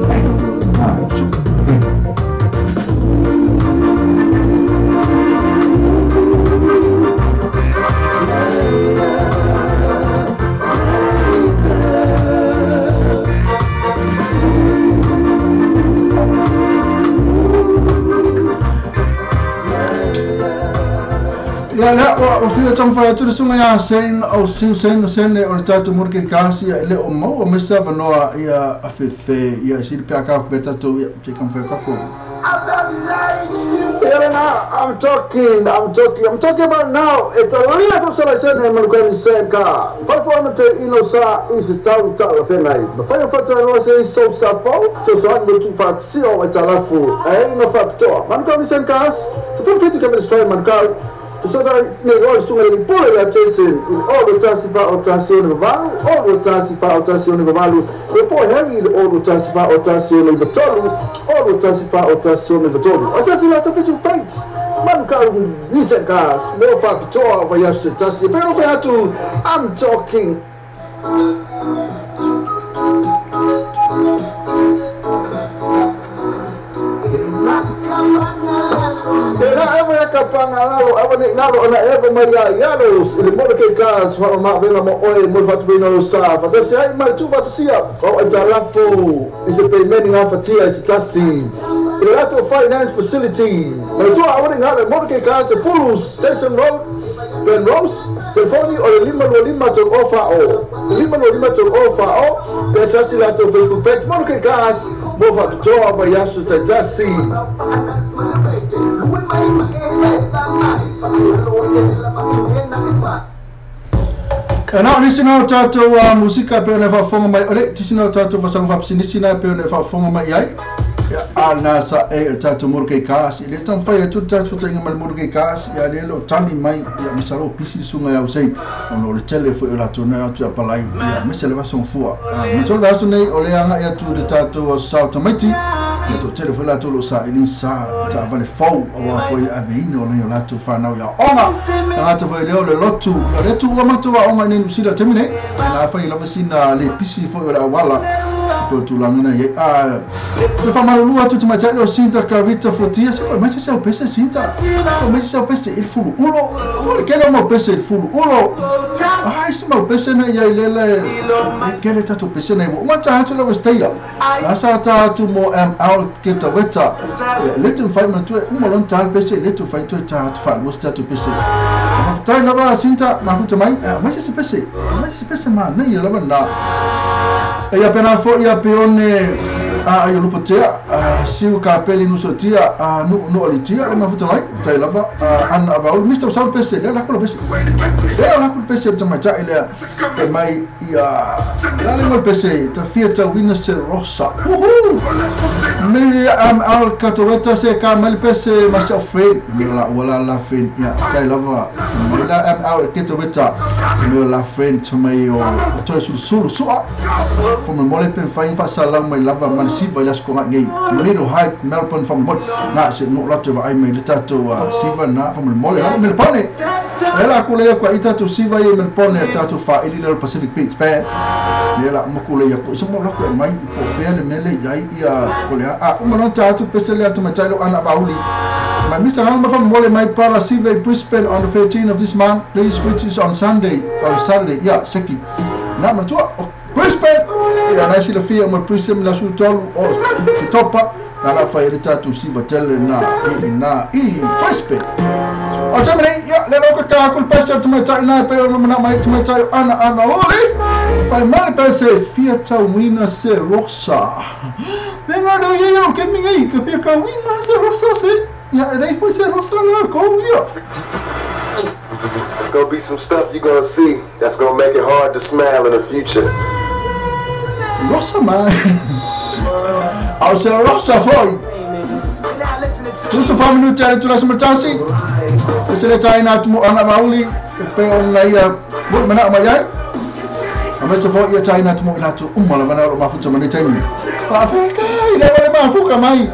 Speaker 1: Ia lea ua fia taumafai atu le susuga ia Sein o Siu Sein o Sene o le tatou motu ke kasi ia e le o maua mai se avanoa ia afefe ia e sili pe a ka pe tatou ia se taumafai kako.
Speaker 2: I'm talking, I'm talking, I'm talking about now. It's a little selection and Manukani Senka. 5 te ino sa i se tau ta la whengai. Ma whai o whata se so sa fau, so sa an tu wha si o e talafu. E ino wha pitoa. Manukani Senka, so feel free to come and story Manukau. So that ne o sunga le pole ya Jason in o lo tasi fa o tasi o valu o lo tasi fa o tasi o valu e po Harry o lo tasi fa o tasi o tolu o lo tasi fa o tasi o tolu o sa si la to Facebook page Manukau Nissan cars mo fa pitoa wa yasta tasi pero fa atu. I'm talking. Tena ewa ya kapanga lalo, ewa ni ngalo ana ewa mai ya yalo, ile mo ke ka swa ma venga mo oe mo fatu bino lo sa. Fatasi ai mai tu fatasia. O e talafu ise payment nga fatia ise tasi. Ile lato finance facility. Mai tu awa ni ngalo mo ke ka se Fulu Station Road. Ben Rose, telefoni o le 525 tolu o fa o. 525 tolu o fa o. Pe sasi lato Facebook page mo ke ka mo fa toa ma yasu tasi.
Speaker 1: E na o nisi na o tātou musika pe o ne whaafonga mai, ole, tisi na o tātou whasanga whapsinisi na pe o ne whaafonga mai ai. Ia, a nā sa e o tātou muru kei kaasi. Le tang whai atu tātou whatainga mai muru kei kaasi, ia le lo tani mai, ia misalo pisi sunga iau sei. Ona o le tele fo i o lātou nei atu ia palai, ia mese le vasonga fua. Me tolu aso nei o le anga ia tu le tātou sao tamaiti, ia tō tele fo i lātou lo sa ili sa ta vale fau o wā fo i ave ina o nei o lātou whanau ia onga. Ngata fo i leo le lotu, ia le tu ua matou a onga i nei Nusila temi nei, na whai lava sina le pisi fo i o le awala, ko tūlanga nei. Te whamalulu atu te maitai o Sinta Kavita Fotia, se koe mai se au pese Sinta, koe mai se au pese il fulu ulo, o le kele mau pese il fulu ulo, ai se mau pese nei ia i lele, e kele tatou pese nei, ua mata atu lawa steia, na sa ta atu mo am au ke ta weta, le te mwhai mana tue, uma lon tā pese, le te mwhai tue tā atu wha, luas tātou pese. Mawhatai lava Sinta, mafuta mai, mai se pese, mai se pese ma, nei ia lava nā. Ia pena fo ia peone a ia lupatea, siu ka peli nuso tia, nu nu alitia, le mafuta mai, tai lava, ana abaul, Mr. Saul pese, le la kola pese. Le la kola pese ta mai tai le e mai ia la le mo pese, ta fiata wina se rosa. Uhu! Me am al katoweta se ka mal pese ma se friend, me la wala la friend, ia tai lava, me la am al katoweta, me la friend to mai o to su su su. From the mole pen fain fa salam mai lava man siva las ko ngai Little Hype Melbourne from mole na se no lato va ai mai le tatou siva na from mole ha Melbourne le la ko le ko ita to siva i Melbourne tatou fa ili le Pacific Beach pe le la mo ko le ko so mo la ko mai po fe le mele ia ia ko le a o mo tatou pese le atu mai tailo ana bauli. My Mr. Halma from Mole, my para Siva Brisbane on the 13th of this month, please, which is on Sunday or Saturday, yeah, seki. Na matua Brisbane, ia na sila fia mo Brisbane la su tolu o topa na la fa ile tatu siva tele na i na i Brisbane. O tamane ia le loko ka ku pesa te mai tai na pe o na mai te mai tai ana ana ole. Pai male pese fiata wina se rosa. Venga no ia ke mi ngai ka fia ka wina se rosa se. Ia rei foi se rosa la ko ia.
Speaker 5: It's gonna be some stuff you're gonna see that's gonna make it hard to smile in the future.
Speaker 1: Rosa mai. Au se rosa foi. Tuso fa minuti ale tula sumatasi. Se le tai na tu ana mauli pe on la ia mo mana mai ai. A me se fo ia tai na tu mo ila tu umma la mana ro mafuta mane tai. Fa fe ka ile wale mafuka mai.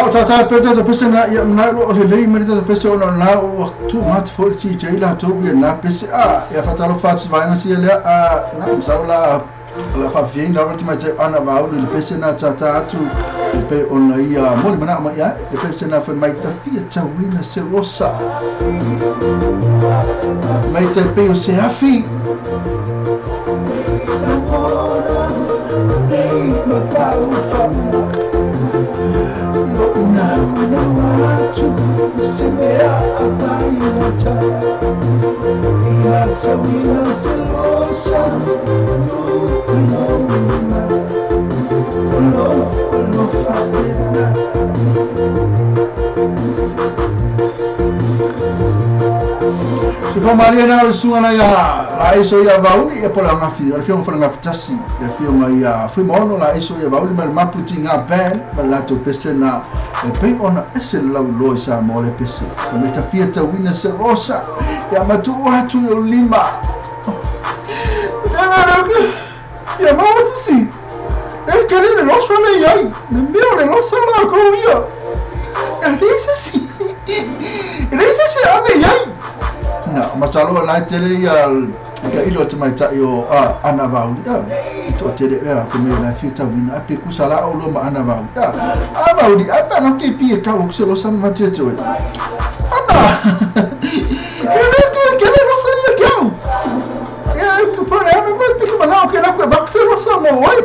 Speaker 1: Tata pesa pesa na ia na o le lei me le pesa ona na o tu mat fo ti jai la to ia na pesa a ia fatalo fatu vai na sia le a na sa la la fa vien la ti mai ana va le pesa na tata atu e pe ona ia mo le mana ma ia e pesa na fa mai ta fia ta wina se rosa mai te pe o se afi Se Maria na sunga ia la iso ia vauli e pola ngafi o fio fo ngafi tasi e fio mai ia fui mono la iso ia vauli mal maputi nga ben la to pese na e pe ona ese la lo sa mo le pese me ta fiata wina se rosa ya matu atu yo lima ya ma si e che le lo so le yai ne mio le lo so la ko io e si e si ame yai na masalo la tele ia ka ilo te mai tai o ana vauli a to tele e ko me na fita wina a pe kusala o lo ma ana vauli a vauli a pa no ke pi ka o se lo sa ma te te ana e ke le lo sa ia ke au e ku pa na ma te ma na ke na ku ba se lo sa mo oi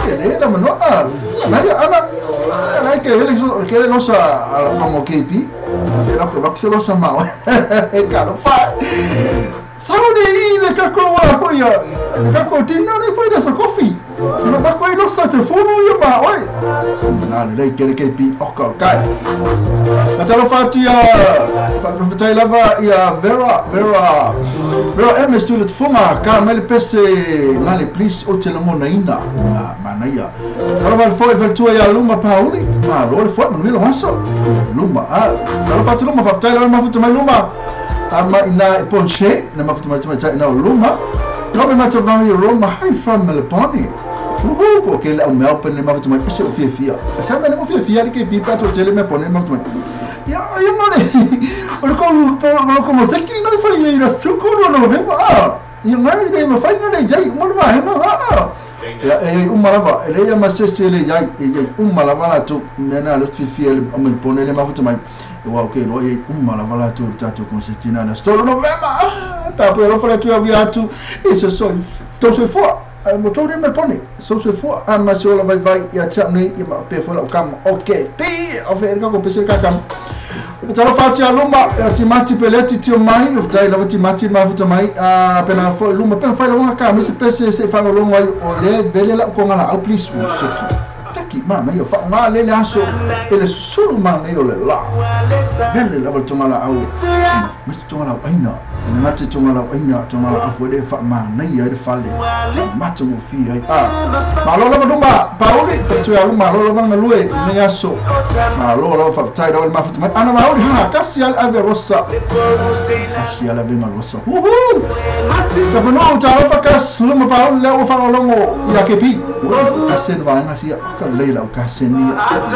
Speaker 1: ke le na ma no a na ia ana na ke le lo sa a mo ke pi la ku ba se lo sa ma e ka lo fa Sao de ile ka ko wa ko ia ka ko tina ne poi da sa kofi no ba ko ilo sa se fono ia ma oi na le ke ke pi o ka kai na talo fatu ia fa lava ia Vera Vera Vera M stulet fuma ka mele pese na le please o te lamona ina na mana ia talo val foi val tua ia luma pauli ma lo le foi manuela waso luma a talo fatu luma fa talo ma futu mai luma ama ina ponche na mafutu mai mai na luma no me mata vai Roma hi from Melbourne uhu ke la Melbourne le mafutu mai se ofia fia sa me le ofia fia le ke pipa to tele me pone mafutu mai ya ya no le o ko como se ki no foi ira suko no ve ah ya ngai le ma fai no le jai mo ma he no ah ya e umarava ele ya ma se se le jai e umarava la to nena le fia le pone le mafutu mai wa ke lo e umma la vala tu tato concertina na stolo no vema ta pe lo fala tu ya tu e se so to se fo Mo tau nei pone so se fua a ma se ola vai vai ia te nei ia ma pe foi la kama okay pi o fe ka ko pese ka kama o talo fa ti aluma ia ti mati peleti ti mai o tai lava ti mati ma futa mai a pena foi luma pe fa la ka me se pese se fa lo ngai o le vele la ko ngala au please o se ki ma na yo fa nga le le aso ele sulu ma na yo le la vele lava tonga la au me tonga la aina na te tonga la aina tonga la afu de fa ma na ia de fale ma to mo fi ai a ma lo lava duma pauli tu ya ma lo lava na lue ne aso ma lo lava fa tai do ma fa ana ma oli ha kasi al ave rosa kasi al ave na rosa uhu sa no ta fa kas luma pauli le o fa longo ia ke pi kasen va na sia leila o kaseni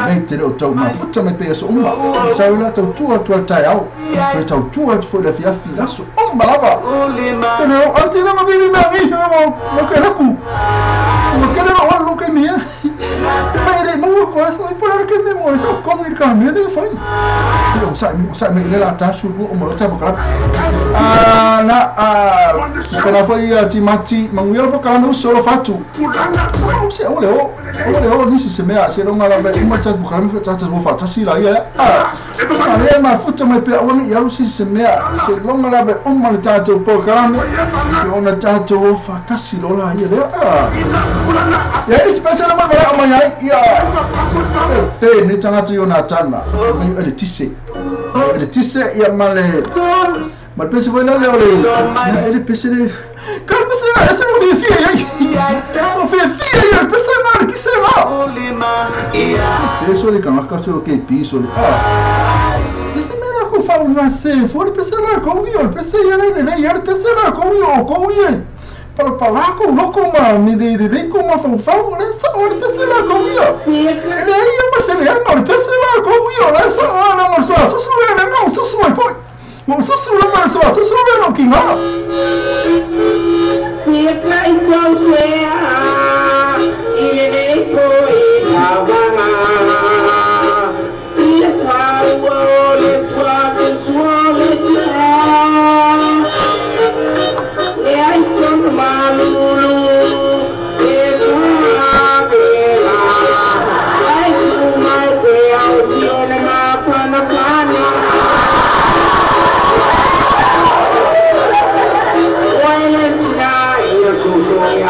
Speaker 1: nei te o tau mafuta me pe so umba sa la tau tua tua tai au pe tau tua fo le fia fi aso umba lava pero antes na me na mi mo que la ku mo que la o lo que mi pero mo ko so por que me mo so como ir cambio de foi o sa me le la ta su o mo ta bo a na a pero foi a timati manguelo po kala no solo fatu o se o le o o nisi se mea se longa la be uma tas bukala me tas bo fa tasi la ia a ale ma futa me pe ona ia si se mea se longa la be uma le tato po kala me ona tato fa kasi lola ia le a ia ni special ma ma ma ia ia te ni tangata yo na tana me ele tise ia male ma pese foi la le ole ele pese le cara pese esse não me fia aí o fia fia pese na que se lá isso ele can ka que piso ah esse me era com fa um se foi pese lá com o pese ia le ia pese lá com o para falar com louco ma me de de como fa fa le sa o pese lá com o ele ia mas ele não pese lá com o lá sa lá mas só só não só só foi mo só só mas só só não que não
Speaker 4: Susua,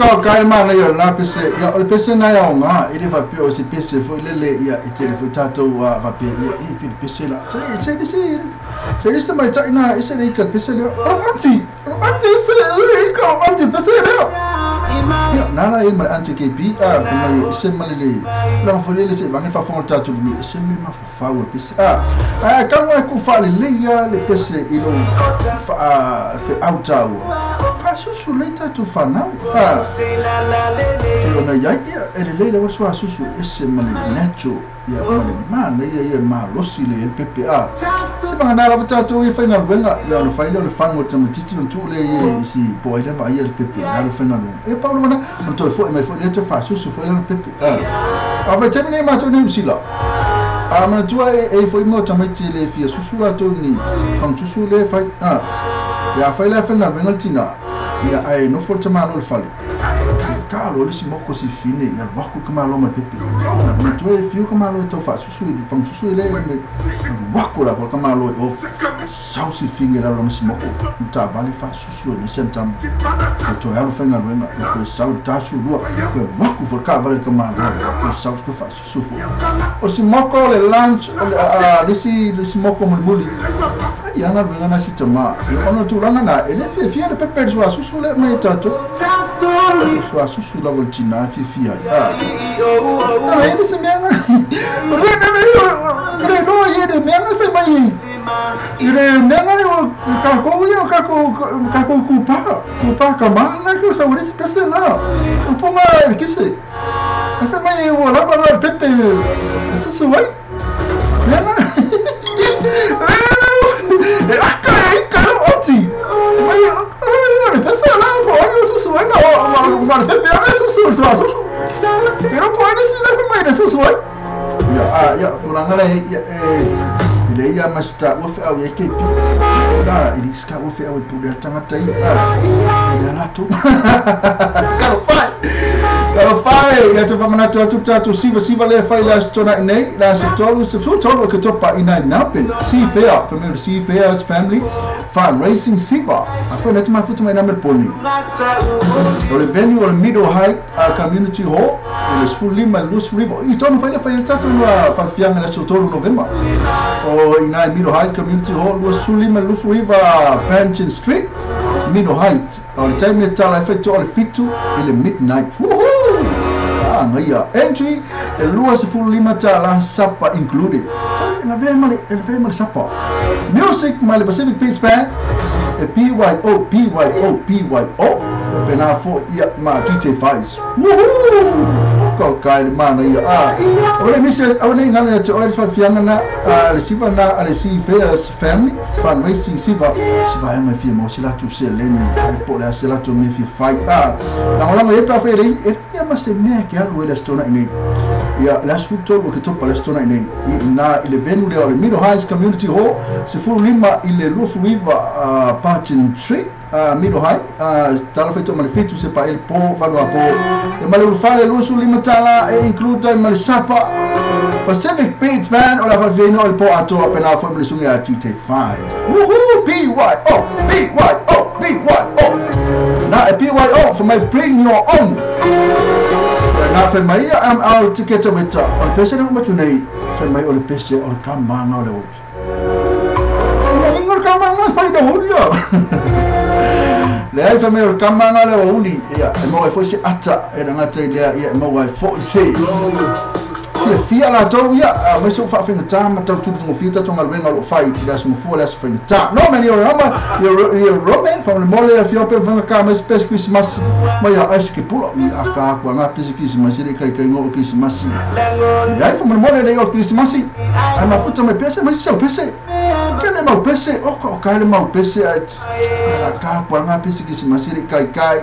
Speaker 1: ka kai mana ia na pese ia o le pese na ia onga e le faapea o se pese foi lele ia e tele foi tatou faapea ia e fili pese la se se se se le se mai tai na e se le ika pese lea o anti se le ika o anti pese lea ia na la e mai anti KP a mai se mai le la foi lele se vange fa fo tatou mi se me ma fa o pese a ka mo ku fa le ia le pese i lo fa fe autau fa susu le tatou fanau a ona ia ia e le le o susu ese ma le natural ia ma le mana ia ia malosi le pepe a se vanga lava tatou ia faigaluega ia ona fai lea o le fagu o le tamaititi ona tuu lea ia i si po ai lea vaaia le pepe alu faigaluega e paulo mana ona toe fo'i mai fo'i lea toe fa'asusu fo'i lana pepe a a vaitaimi nei matou nei usila a manatua e fo'i mo tamaiti e le fia susu latou ni fagususu lea fai a ia fai lea faigaluega le tinā ia ae nofo le tamālo le fale ka lo le si moko si fine ia waku ka malo ma pepe na tu e fiu ka malo e tau fa'asusu i fagususu i le waku la ka malo e off sau si fine la lo si moko ta vale fa'asusu e ni sentam e toe alu faigaluega e toe sau tasu lua koe waku fo ka vale ka malo toe sau ko fa'asusu fo o si moko le lunch le si moko mulimuli ai ana galuega na si tamā e ona tulaga na e le fiafia le pepe le suasusu le mai tatou suasusu lava le tinā fiafia ai a e se mea re no ia le mea na fai mai i le mea na o kākou ia o kākou kūpā ka mana ka sa uri si pese na o ponga e kese e fai mai o lava la pepe susu ai mea na e aka e ka o oti mai o le pese la o ai o susu ai na o ma le pepe a susu susu pero pone si la mai le susu ai ia a ia tulaga le ia e le ia masta ua fe'au ia KP a i ska ua fe'au i pule tagata ia ia latou Kalofai ia te whamanatu atu tātou siva siva le whai la tona i nei la se tolu se tolu o ke topa i nai Melbourne Seafair familiar Seafair's family farm racing siva a whai neti mafuta mai na Melbourne o le venue o le Middle Height Community Hall i le 15 Lewis River i tonu whai le whai le tātou whawhianga le 3 November o i nai Middle Height Community Hall 25 Lewis River Pension Street Middle Height o le taimi e tala e whai o le 7 i le midnight. Woohoo! Ngaia entry e 25 tala sapa included. Na ve male sapa. Music male Pacific Peace Band e PYO PYO PYO pena fo ia ma DJ Vice. Woohoo! Ko kai mana ia a. O le mise o le ngale te oil fa fianga na le siva na le Seafarers family fan racing siva siva mai fi mo sila tu se leni po le sila tu me fi fai a. Na ola mai pa fe le ia ma se me ke alu le stona ini. Ia la sfutol o ke topa le stona ini. Na ile venu le o Middle Heights Community Hall se fulima ile Lufuiva Parton Street Middle High tala feito ma le fitu se pa el po valu a po e ma le ulufale lusu lima tala e include e ma le sapa Pacific Beach Man o la fafino o le po atoa pena fo me le sunga a GT5. Woohoo! PYO PYO PYO na e PYO for my bring your own na fai mai am out to get a wita o le pese na matu nei fai mai o le pese o le kamanga o le o ingo kamanga fai da hulia le ai fai mai o le kamanga le o uli ia e mau ai foi se ata e na ngata i lea ia e mau ai foi se fia fia la tau ia a mai so faafaigatā ma tau tupugofia tatou galuega o loo fai i le aso mafua le aso faigatā no mani o le ama ia rome faamolemole ia fiope fagakā mai se pesi krisimasi mai ia aise ke pula ia aka akuaga pesi krisimasi le kaikaiga o le krisimasi ia ai faamolemole lei o le krisimasi ae mafuta mai pese mai sau pese ke le mau pese o ka o kai le mau pese ae aka akuaga pesi krisimasi le kaikai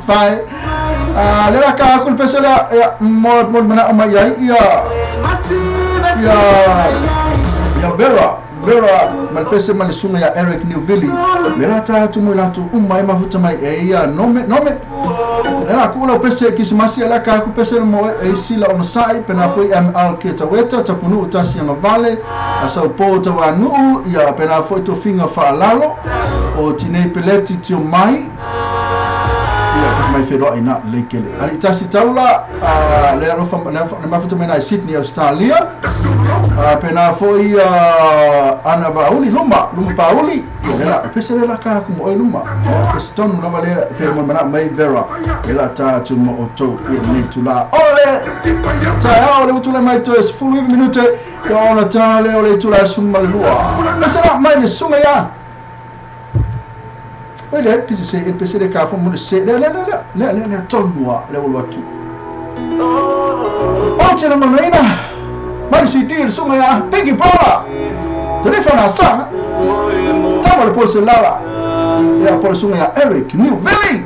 Speaker 1: fai a le la ka aku le pese lea ia mo mo mana o mai ai ia ia ia Vera Vera ma le pese ma le suga ia Eric Newville le la ta atu mo latou uma ai mafuta mai e ia nome nome le la ku lau pese kisimasi la ka ku pese mo e sila ona sai pena foi ML ke taweta tapunu tasi anga vale a sau po tawanu ia pena foi to finga faalalo o tinei peleti tio mai Ia mai whenua ina leikele. Ali tasi taula le alofa le mafuta mena i Sydney, Australia. Pena foi ana bauli luma bauli. Ia pese le la ka ku mo luma. Peston lava le fe mo mana mai vera. Ela ta tu mo o tau ia nei tula. Ole! Ta ole tula mai to es full minute. Ia ona ta le ole tula summa le lua. Pese la mai le sunga ya. Ele pese se pese le ka fo mo le se le le le le le le tonua le o atu. O tele mo leina. Mai si ti le sunga ya. Pinky brother. Telefona sa. Tama le pose lava. Ia por sunga ya Eric New Valley.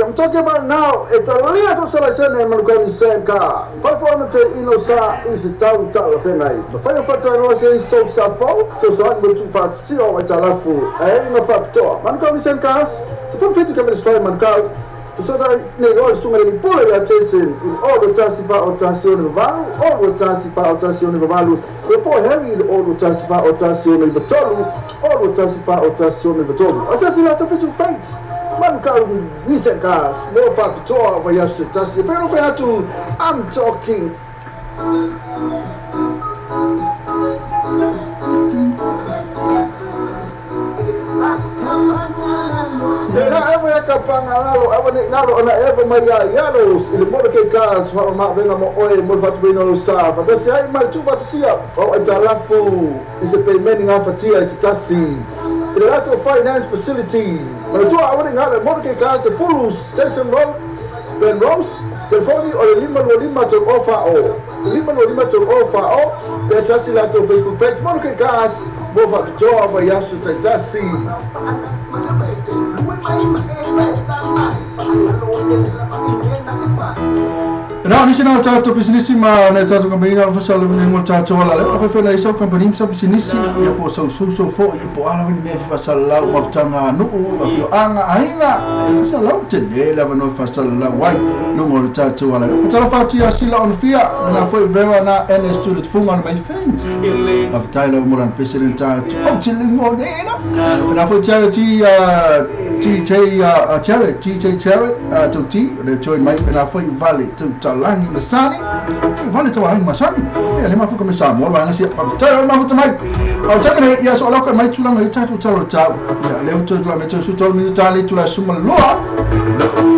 Speaker 1: I'm talking about now. It's a little selection and Manuka 500 inosa is tau tau fenai. The firefighter was a so safo, so so to fat see or talafu, and no factor. Manuka Senkas, the 50 come destroy Manuka, So that nei o sunga le pule ia Jason o le tasi fa o tasi o le valu o le tasi fa o tasi o le valu e po Harry o le tasi fa o tasi o le tolu o le tasi fa o tasi o le tolu o sa sila to Facebook page man ka ni se ka mo fa toa va ia se tasi pero fe atu I'm talking. Na ewa ka pangalalo ewa ni ngalo na ewa mai ia ialos ile mo ke ka fa ma venga mo oe mo fa tu no sa fa tasi ai mal tu fa sia o talafu is a payment nga fatia is tasi ile lato finance facility ma tu a wani ngalo mo ke ka se full station road Ben Rose telefoni o le 525 tolu ofa o 525 tolu ofa o pesa si lato Facebook page mo ke ka mo fa toa va yasu tasi. Na nisi na tato business ma na tato company na fa salo ni mo tato wala le fa na iso company sa business ya po so so so fo i po ala ni me fa sala ma tanga no o fi anga ainga fa sala te le la no fa sala wai lungo tato wala fa tala fa ti asila on fia na fo vera na ns to the funga my things of Tyler Moran president tato o te lingo ne na na fo charity TJ Jarrett TJ Jarrett to T le join mai na fo valley to Talangi Masani vale Talangi Masani e le mafu come sa mo ba ngasi pa tala mafu tamai au sa ne ia so la ko mai tulanga i tatu talo tau ia le to la meto su tolo mi tali tula suma loa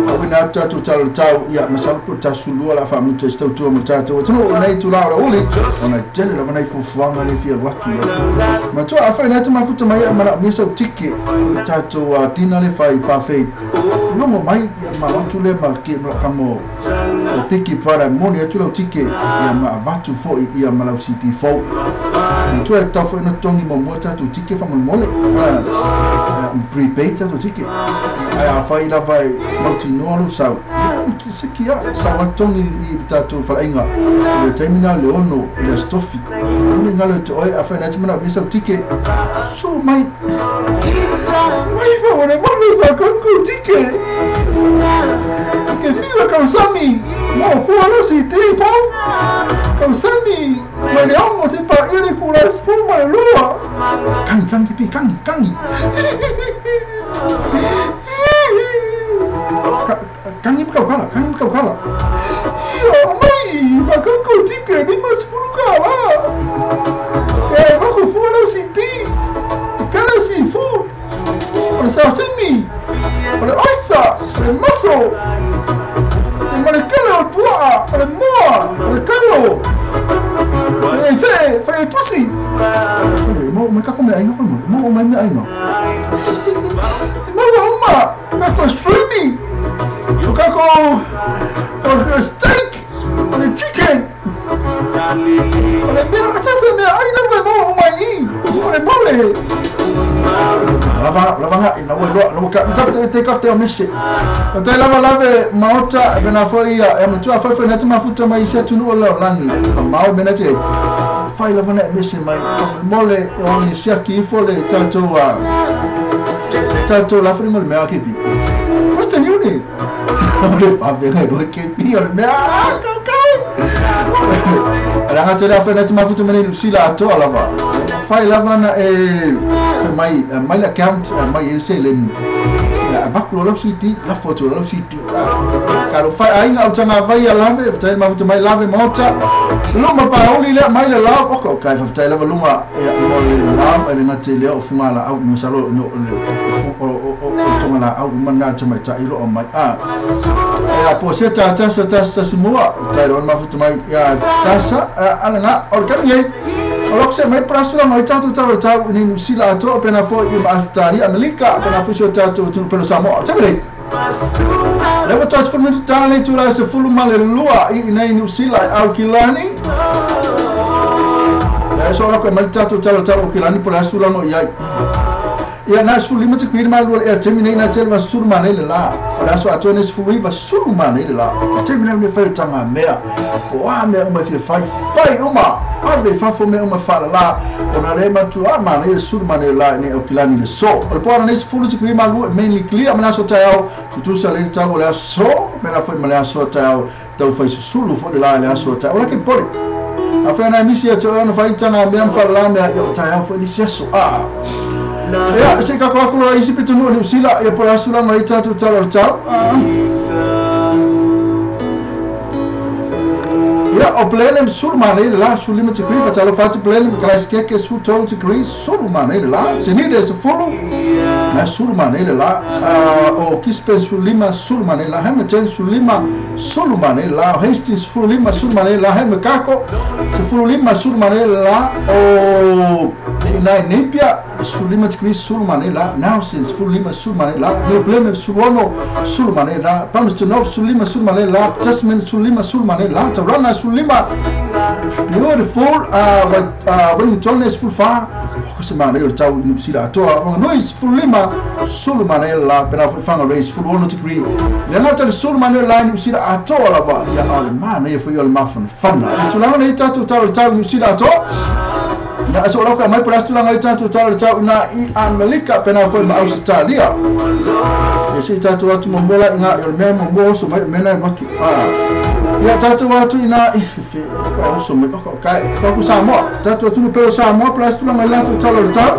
Speaker 1: au na tatu talo tau ia masal po tasu loa la fa mu te sto tu mo tatu o tino nei tula ora oli ona tele la nei fufuanga le fia watu ia ma to afa na mafu tamai ma mi so tiki tatu dina le fai parfait longo mai ia ma watu le ma ke mo kamo piki para moni atu lau tike ia ma avatu fo'i ia ma lau CP4 tu e tau fo'i na tongi mo mo tatu tike fa mole prepaid tatu tike ai a fai la vai mautinoa lo sau iki se kia sau a tongi i tatu falainga le terminal le ono le stofi ni ngalo te oi a fai na timana me sau tike so mai mai fa wona mo ni ba konku tike que viva Kausami! Mo fualo si tipo! Kausami! Ma le amo se pa ere con la spuma e lua! Kangi, kangi, pi, kangi, kangi! Kangi mkau kala, kangi mkau kala! Io, mai! Ma kanko tike, di mas fulu kala! E, ma ko fualo si ti! Kala si fu! O sashimi! O le oyster! O le mussel! O le kalo tua! O le moa! O le kalo! O le fe! Fe le pussy! Mo me kako me ainga fa mo. Mo mai me ainga. Mo uma! Kako shrimmy! O kako o steak! O le chicken! O le mea atasa mea ainga me mo mai i! O le mole! Lava lava ina wo lo ka ka te ka te o mese te lava lave maota bena fo ia e mo tu afa fo na te mafuta mai se tu no la langi ma o mena te fai lava na mese mai mole o ni sia ki fo le tato a tato la fo mo me a kepi Western Union o le pa ve ro kepi o me a ka ka ala te la fo na te mafuta mai ni sila to lava fai lava na e mai mai account mai SLM ya bakulo lo city la photo lo city kalo fai ainga o tanga vai lave ftai ma mai lave mota luma pa oli le mai le la o kai ftai lava luma e mo le la le ngate le o funga la au mo salo no le o funga la au mana te mai ta ilo o mai a e a po se ta ta ta ta simua ftai lo ma futu mai ya tasa ala nga o ka ni o se mai prasula mai tatu tau tau ni sila to pena fo i ma Amerika pena fo so tatu tu pelo Samoa tebele levo tas for minuto tali tu la se fulu male lua i nei New Zealand au kilani ya so la ko mai tatu tau tau kilani por asula no iai Ia na 15 tikri ma lua e taimi nei na tele va sulu manaia le la. O le aso atoa nei 19 sulu manaia le la. O taimi nei me fai o tanga mea. O a mea uma e fia fai, fai uma. Ave i fafo mea uma faalala. Ona le matua manaia le sulu manaia le la i nei Aukilani le so. O le po ana nei 10 tikri ma lua mainly clear ma le aso taeao. Tutusa le tau o le aso, me la foi ma le aso taeao. Tau fai susulu foi le la i le aso taeao. O la ke pole. A whai nai misi e te ona whai tanga mea mwhalala mea i o taeao foi nisi aso. Ia, se kako aku loa isi pitu nuu ni usila, ia po le aso langa i tātou tala o le tau. Ia, o Blenheim sulu mana i le la, sulu lima degree, fatalo fatu Blenheim, Christchurch sulu tolu degree, sulu mana i le la, Senide se fulu, na sulu mana i le la, o Gisborne sulu lima, sulu mana i le la, Hamilton sulu lima, sulu mana i le la, o Hastings sulu lima, sulu mana i le la, Hamilton se fulu lima, sulu mana i le la, o Inai Napier sulu lima degree, sulu mana i le la, Nelson sulu lima, sulu mana i le la, New Plymouth sulu ono, sulu mana i le la, Palmerston North sulu lima, sulu mana i le la, Tasman sulu lima, sulu mana i le la, Tauranga sulu lima, beautiful, Wellington sulu fa, ko se mana i o le tau i New Zealand atoa, Wanganui sulu lima, sulu mana i le la, pena foi Whangarei sulu ono degree, le ngata le sulu mana i le la i New Zealand atoa lava, ia o le mana ia foi o le mafanafana. I tulaga nei tātou tau le tau i New Zealand atoa, ia aso lau ka mai pora tulaga i tātou tau le tau ina i Amerika pena foi ma Australia. E se tātou atu mo mola i ngā i o le mea mo mo oso mai o mea nai watu. Ia tātou atu ina i whiwhi, ka oso mai, o kai, ka ku Samoa. Tātou atu no peo Samoa, pora tulaga i lātou tau le tau.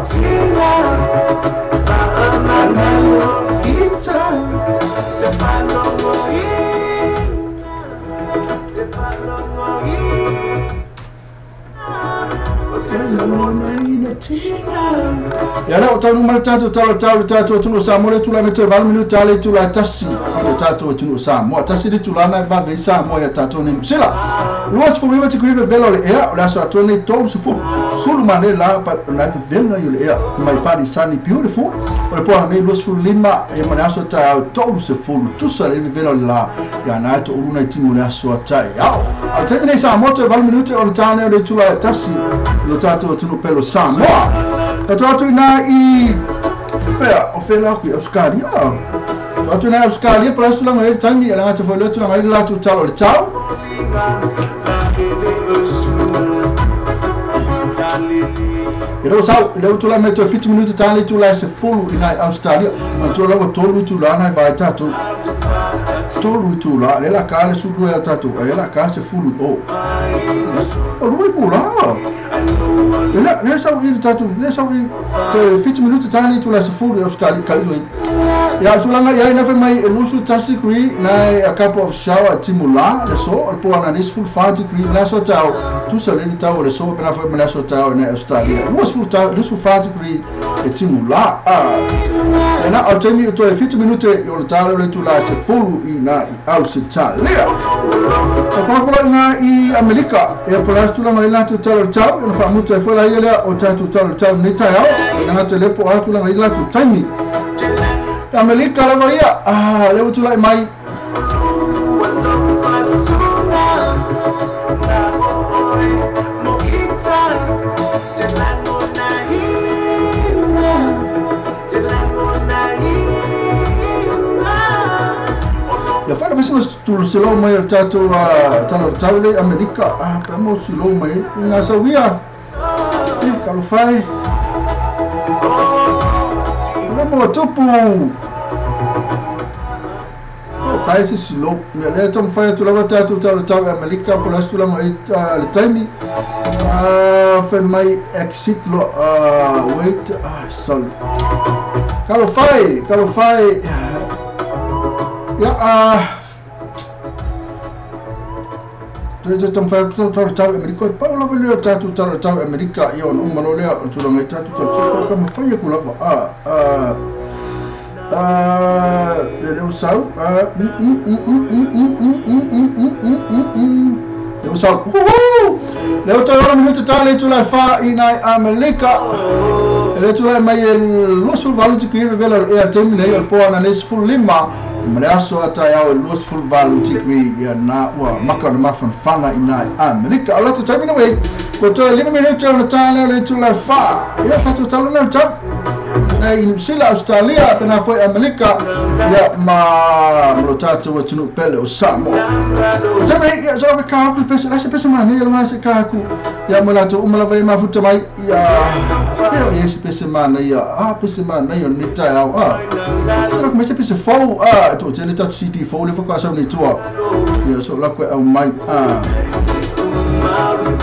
Speaker 1: Ia lea o taunu mai le tātou tau le tau le tātou atunu o Samoa le tula me toe 8 minuta le tula e tasi o le tātou atunu o Samoa. Tasi le tula na e vave i Samoa ia tātou nei Musila. 29 tikuri vevela o le ea o le aso atoa nei 30 sulu mane la pa na vevela i o le ea mai pari sunny beautiful. O le poana nei 25 e ma le aso taeao 30 tusa le vevela o le la ia na e to uruna i timu o le aso taeao. A taimi nei Samoa toe 8 minuta o le tāne o le tula e tasi lo tātou atunu pelo Samoa. Ka tō atu ina i pea o whela aku i Australia. Tō atu ina i Australia, pala asu langa e le taimi, e langa te whai lotu langa i le lātou talo o le tau. E reo sau, le utula me toe 7 minuta tāne i tūla e se fulu ina i Australia. Ma tō lawa tolu i tūla nai vai tātou. Tolu i tūla, le la kā le sulu e a tātou, le la kā se fulu o. O rui kula. Le le sau i tātou, le sau i te 7 minuta tāne i tūla e se fulu i Australia, ka ilo i. Ia tūlanga ia ina whai mai e lusu tasi degree nai a couple of shower timu la, le so, o le po ana nis full 5 degree, le aso tau, tusa le tau o le so, pena whai mai le aso tau i Australia. Lusu 5 degree e timu la. E na o taimi o toe 7 minute i o le tāle o le tūla se fulu i nā i Australia. Ka pākura i ngā i Amerika, e pora tūlanga i lātou talo le tau, e na whaamutu e whaila ia lea o tātou talo le tau nei tai ao, e na ngata lepo a tūlanga i lātou taimi. Amerika lava ia, leo tūlai mai. Ia whaina whaisina tūru silo mai o tātou talo tau le Amerika, pa mo silo mai i ngā sawia. Ia kalofai. Ia mo tupu. O kai se silo. Ia lea tamu whai atu lava tātou talo tau Amerika, po lastu langa i le taimi. Whai mai exit lo, wait, sorry. Kalofai, kalofai. Ia, te tamu whai atu talo tau Amerika, i pau lava lea tātou talo tau Amerika, ia ona umano lea, o tūlanga i tātou talo tau, ka mawhai aku lava, le leo sau, leo sau, uhuhu! Leo tau ora minuta tāle tūlai wha i nai Amerika, le tūlai mai e luasul valu tikri vevela o ea taimi nei o le poana nei sefulu lima, ma le aso a taeao e luasefulu valu tikri ia nā ua maka o na mafanafana i nai Amerika. O latou taimi na wei, ko toe 5 minuta o na tāne o le tūlai wha, ia tātou talo nau tau. nei i New Zealand, Australia, pena foi Amerika, ia ma lo tatou atunuu pele o Samoa. Tame ia so ka ka pese la se pese ma nei la se ka ku ia mo latou uma lava e mafuta mai ia ia se pese ma nei a pese ma nei o ni tai au a. So ko se pese fou a to tele tatu CD fou le fa sa ni tua. Ia so la ko au mai a.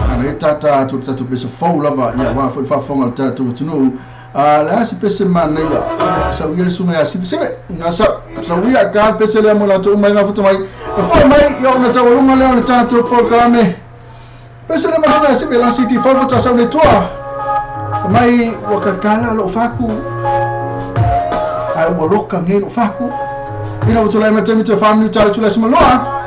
Speaker 1: Ana tata tu tatu pese fou lava ia wa foi fa fonga tatu tunu. A la se pese ma nei sa ia sunga ia se nga sa sa ia ka pese le mo latou mai mafuta mai. Foi mai ia ona taualuga lea o le tatou polokalame. Pese le masuna se la CD fou ta sa ni tua. Mai ua kakala lou faku. Ai ua loka ge lou faku. Ina ua tulai mai taimi toe 4 minuta le tula simaloa.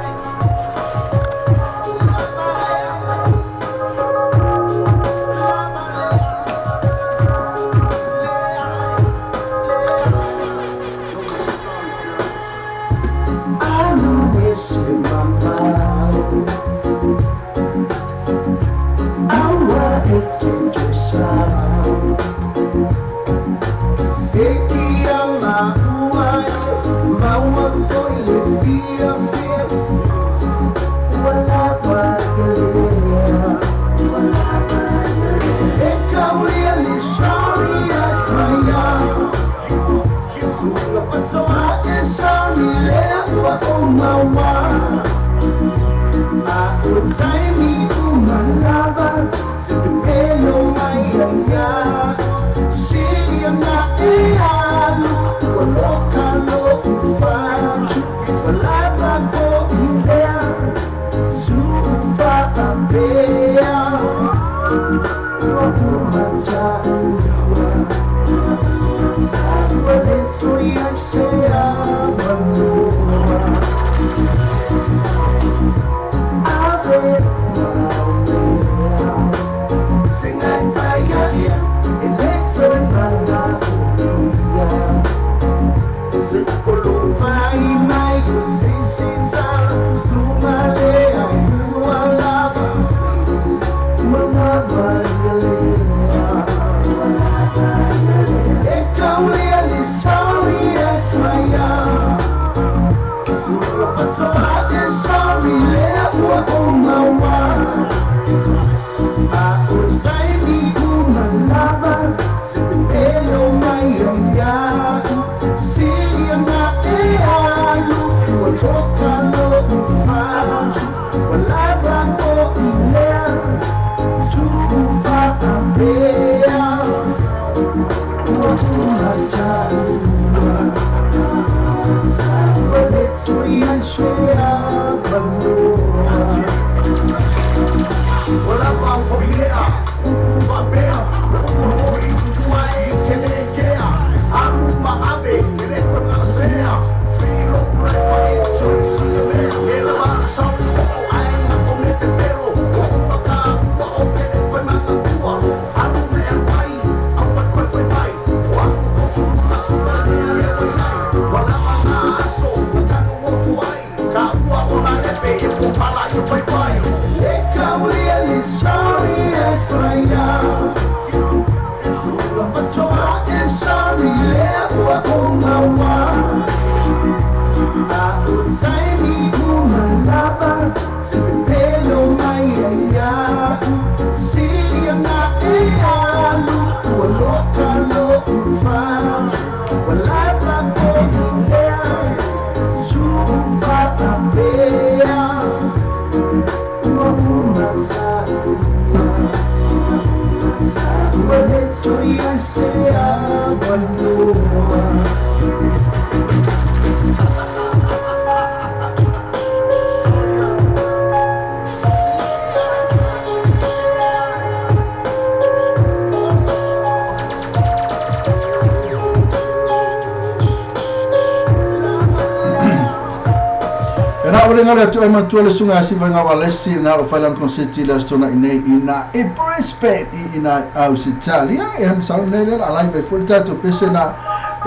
Speaker 1: Ngare tu ai matua le sunga si vai ngawa lesi na o failan konseti la stona ine ina e Brisbane ina Australia e am sa ne le ala vai fo tatou pese na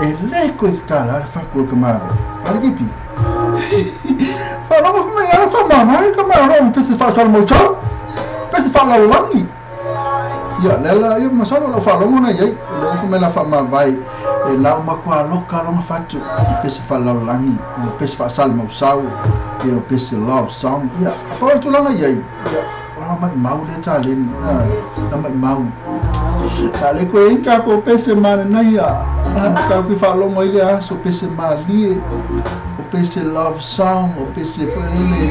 Speaker 1: e le ko kala fa ko kamaro ala kipi fa lo mo me ala fa ma ma ka ma ro pese fa sa mo cho pese fa la langi. Ia, le ala, ia, masalo lau faalogo na i ai, le ofu mai la faamavae, e lau matua loka lona fatu, i pese faalelalolagi, o pese faasalimausau, ia, o pese love song, ia, pau le tulaga i ai, ia, o la maʻimau lea taleni, la maʻimau. A le koe ai kākou pese mananaia, kākou i faalogo ai le aso, pese malie, o pese love song, o pese foi lele,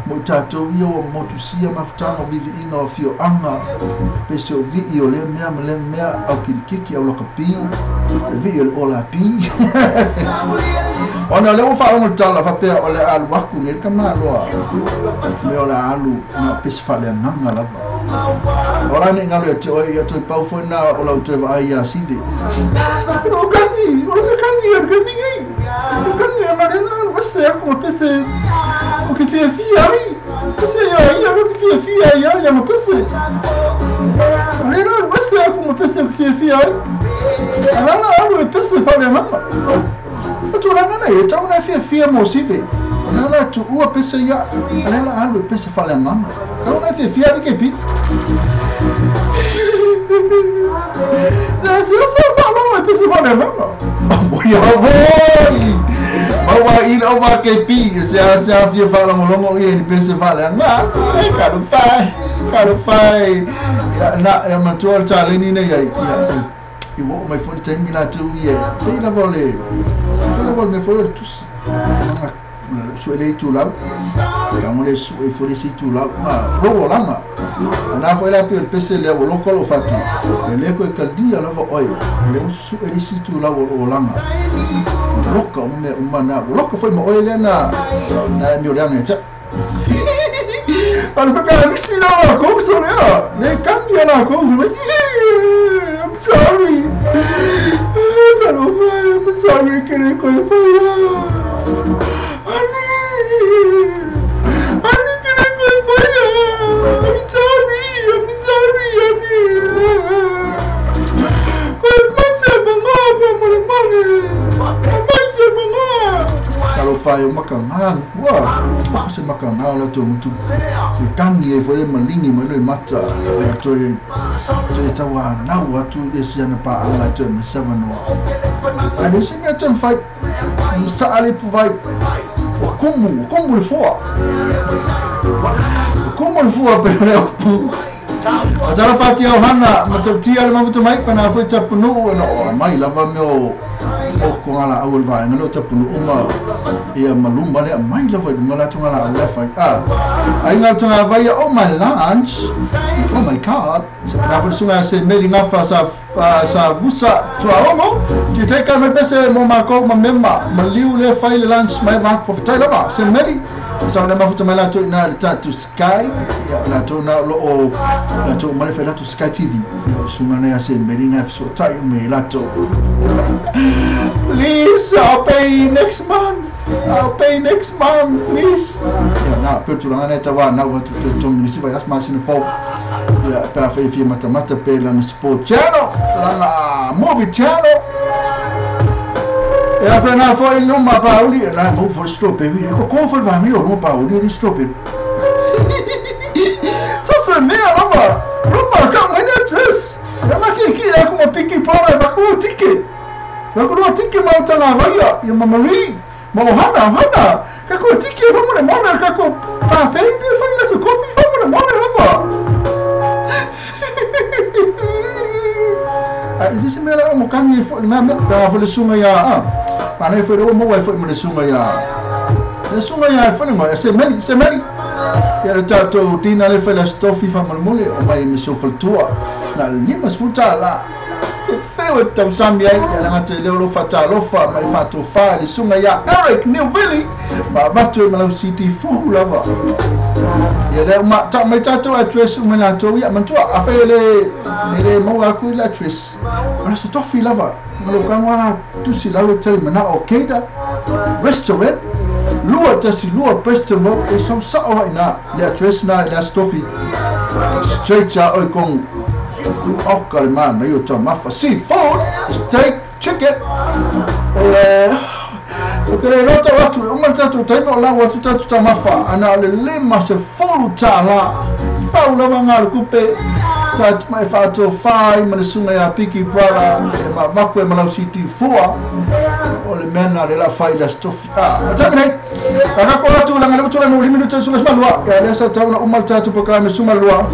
Speaker 1: mo i tātou ia ua motusia mafutaga o viviiga o afioaga, pese o vi'i o lea mea ma lea mea, au kilikiki, au lakapi, le vi'i o le olapi. Ona o lea ua faalogo le tala faapea o le a alu aku nei le tamaloa, mea o le a alu na o pese faaleagaga lava. O la nei galo ia te oe, ia toe pau foi na o lau toe vaai iā Sive. O kani, o le kani, o le kani nei. O kani a marena, o se aku ma pese. O ke fiafia ai. Pese ia ia, o ke fiafia ia ia ma pese. Marena, o se aku ma pese o ke fiafia ai. Alala alu e pese faaleagaga. O tulaga nei, e tau na fiafia mo Sive. O lea la tuua pese ia, a lea la alu e pese faaleagaga. Tau na fiafia VKP. Se se faalogo e pese faaleagaga. Ia voi! Maua i le ova KP, se a se a fia faalogologo ia ni pese faaleagaga. E kalufai, kalufai. Ia na, ia matua le taleni nei ai. Ia, i ua oo mai foi le taimi latou ia, pei lava o le, pei lava o le mea foi o le tusi. Aga sue le itulau, tago le sue foi le isi itulau, a lou olaga. Na foi la pei o le pese lea ua loko lou fatu, e le koe kalia lava oe, o lea ua sue le isi itulau o lou olaga. Ua loka uma mea uma na, ua loka foi ma oe lea na, na e mioleaga ia te au. A le whakanisi la lakou so lea, le kani a lakou, fai mai, I'm sorry. Talofa, I'm sorry ke le koe whaia. Ani, ani ke le koe whaia. I'm sorry, ani. Koe mai se manga pa mo le mane. Mai se manga. Talofa e o makanga, ua, o se makanga o la tō mutu. E tangi e foi le malingi mai le mata, e toe, toe tau anau atu e si ana paaga e toe masavanoa. A le se mea toe mawhai, saa le puvai, o komu, o komu le foa. O komu le foa pe le opu. O tala whati au hana, ma tau tia le mafuta mai, pana foi tapunuu, e no, o mai lava mea o, o ko ngā la au le vaenga leo tapunuu ma, ia maluma lea, mai lava i lunga latou ngā la au lea whai. A, ai ngā tanga vaia, oh my lunch, oh my god, se pana foi le sunga se meli ngafa sa, sa vusa tuaomo, ti te ka mai pese mo mākou ma mema, ma liu lea whai le lunch mai va, whawhetai lava, se meli, sa le mafuta mai latou ina le tātou Sky, ia latou na lo o, latou mai le whai latou Sky TV, sunga nei a se meli ngā fesoatai o me latou. Please, I'll pay next month. I'll pay next month, please. Ia, nā, peo tulaga nei tau wānau atu te tonu nisi vai asma sina fau. Ia, pe a whai fia matamata pe lana sport channel, lana movie channel. Ia, pe nā foi luma pauli, e nā mau foi strawberry. E ko kō foi vāngai o luma pauli, e ni strawberry. Sasa mea lava, luma ka mai ne dress. Ia maki ki e kuma piki pora e maku tike. Ka rua tiki ma o tanga waia, ia ma Marie, ma o Hana, Hana, ka kua tiki e whamone mone, ka kua pāpei te whai la kopi whamone mone lava. A i se mea la o mo kangi e fo, ngā mea, ka fo le sunga ia, a, whanau fo le o maua e fo i mo le sunga ia. Le sunga ia e whale ngoi, se meri, se meri. Ia le tātou tina le whai la stofi whamone mole, o mai e me so whalatua, na le nima sfuta la. E feo e tausami ai, ia ngata i leo lofa tālofa, mai whātō whā, le sunga ia Eric Newville, ma avatu e malau CD4 lava. Ia lea uma, ta mai tātou address uma lātou ia, mantua, a whai le, le maua aku i le address. Ona se tofi lava, ngalo kangwa tusi lalo tele mana o Keida Restaurant, lua tasi lua Preston Road, e sau sao hai nā, le address nā, le astofi, straight ia oi kong. Oka le mana i o taumafa, seafood, steak, chicken. O le, o ke le loto atu, o uma le tatou taimi o lau atu tatou tamafa ana o le 50 tālā. Pau lava ngā kupe tatou mai whaatofai ma le sunga ia Piki Brother e mamaku e malau CD4 o le mea le la fai la stofi. Taimi nei akako atu langa le utula no limi tu sula malua ya le sa tauna umal tatu programe suma lua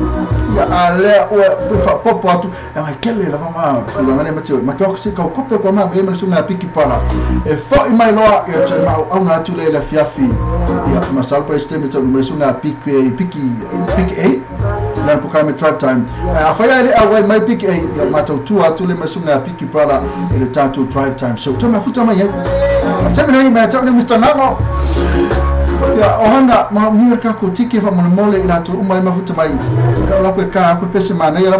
Speaker 1: ya alea ua fa popo atu e mai kele la mama langa le matio ma ko se ko kope ko ma be ma sunga Piki Brother e foi mai loa ya te mau au na atu le la fiafi ya masal president me sunga Piki Piki Piki A la programe drive time a fai le awai mai Piki A ya matau tu atu le masunga Piki Brother e le tatu drive time so tama futa mai tama nei mai tama Mr. Nano ya ohana ma mia ka ko tiki fa mo mole ila tu umai mafuta mai la ko ka ko pese mana ya la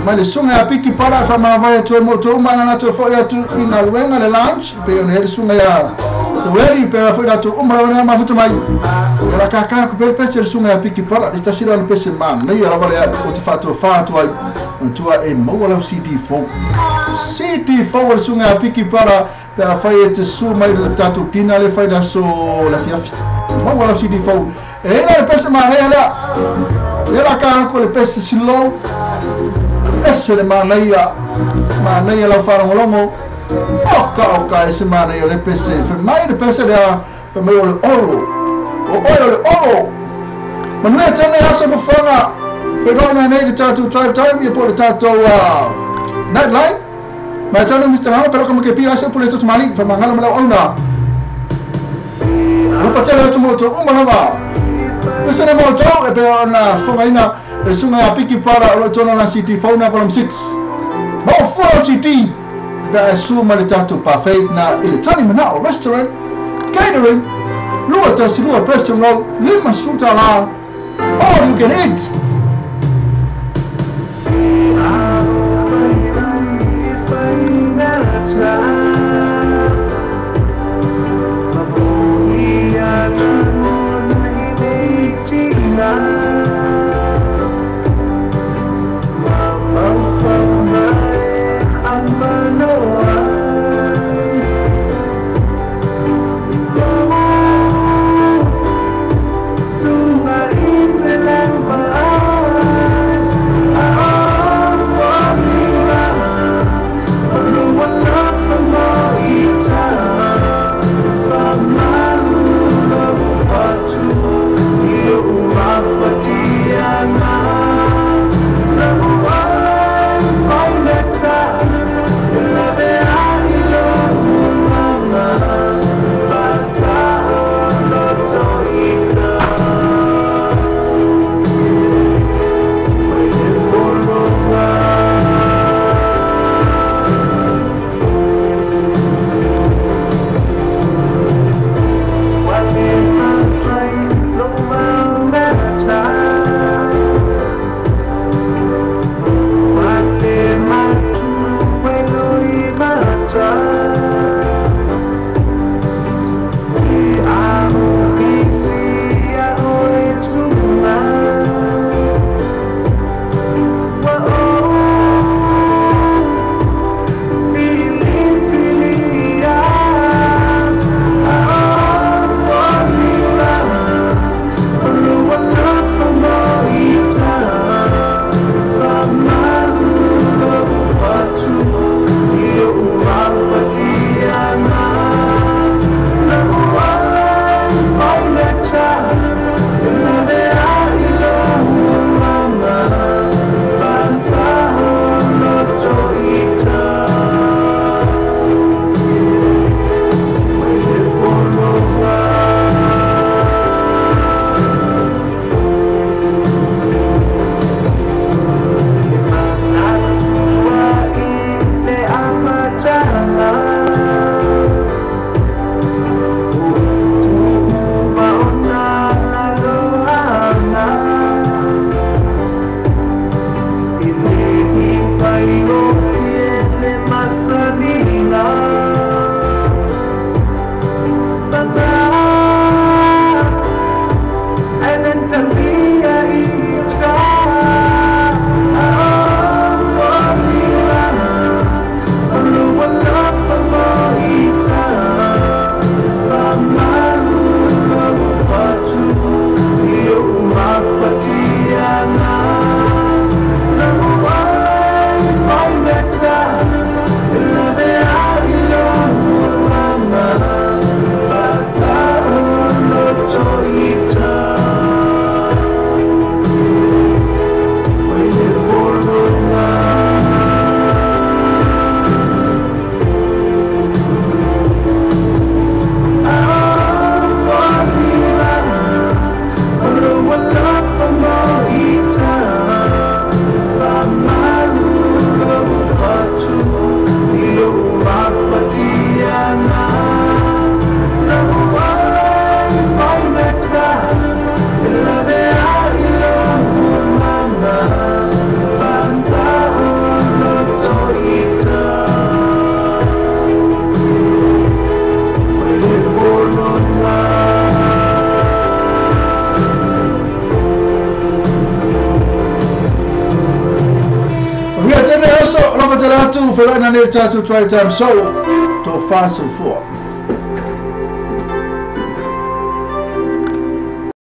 Speaker 1: mai le sunga Piki Brother fa ma vai tu mo tu umana na tu fo ya tu ina luenga le lunch pe on hele sunga ya te weri pe fo ila tu umana na mafuta mai la ka ka ko pe pese sunga Piki Brother sta sila no pese mana ya la o te fa tu fa tu ai tu e mo la CD4 CD4 sunga Piki Brother pe a fai e te su mai le tatu tina le fai la so la fiafi mo wala CD4 e la le pese manaia lea e la ka ko le pese silo ese le manaia manaia la farongolongo o ka ese manaia le pese fe mai le pese lea fe mai o le oro o oe o le oro manuia tene aso mafanga pe rona nei le tatu drive time ia po le tatu nightline mai tana Mr. Hama pero como que pira se pule tutu mali fa mangala mala ona lo patela tu moto uma lava pese na moto e pe ona fongaina e sunga Piki Brother o tona na CD4 na volume 6 mo 4 GD da suma le tatu parfait na ile tani manao restaurant catering lua tasi lua Preston Road lima suta la all you can eat. Alofa tele atu, feiloai nanei i le tatou Try Time Show. Tofa soifua.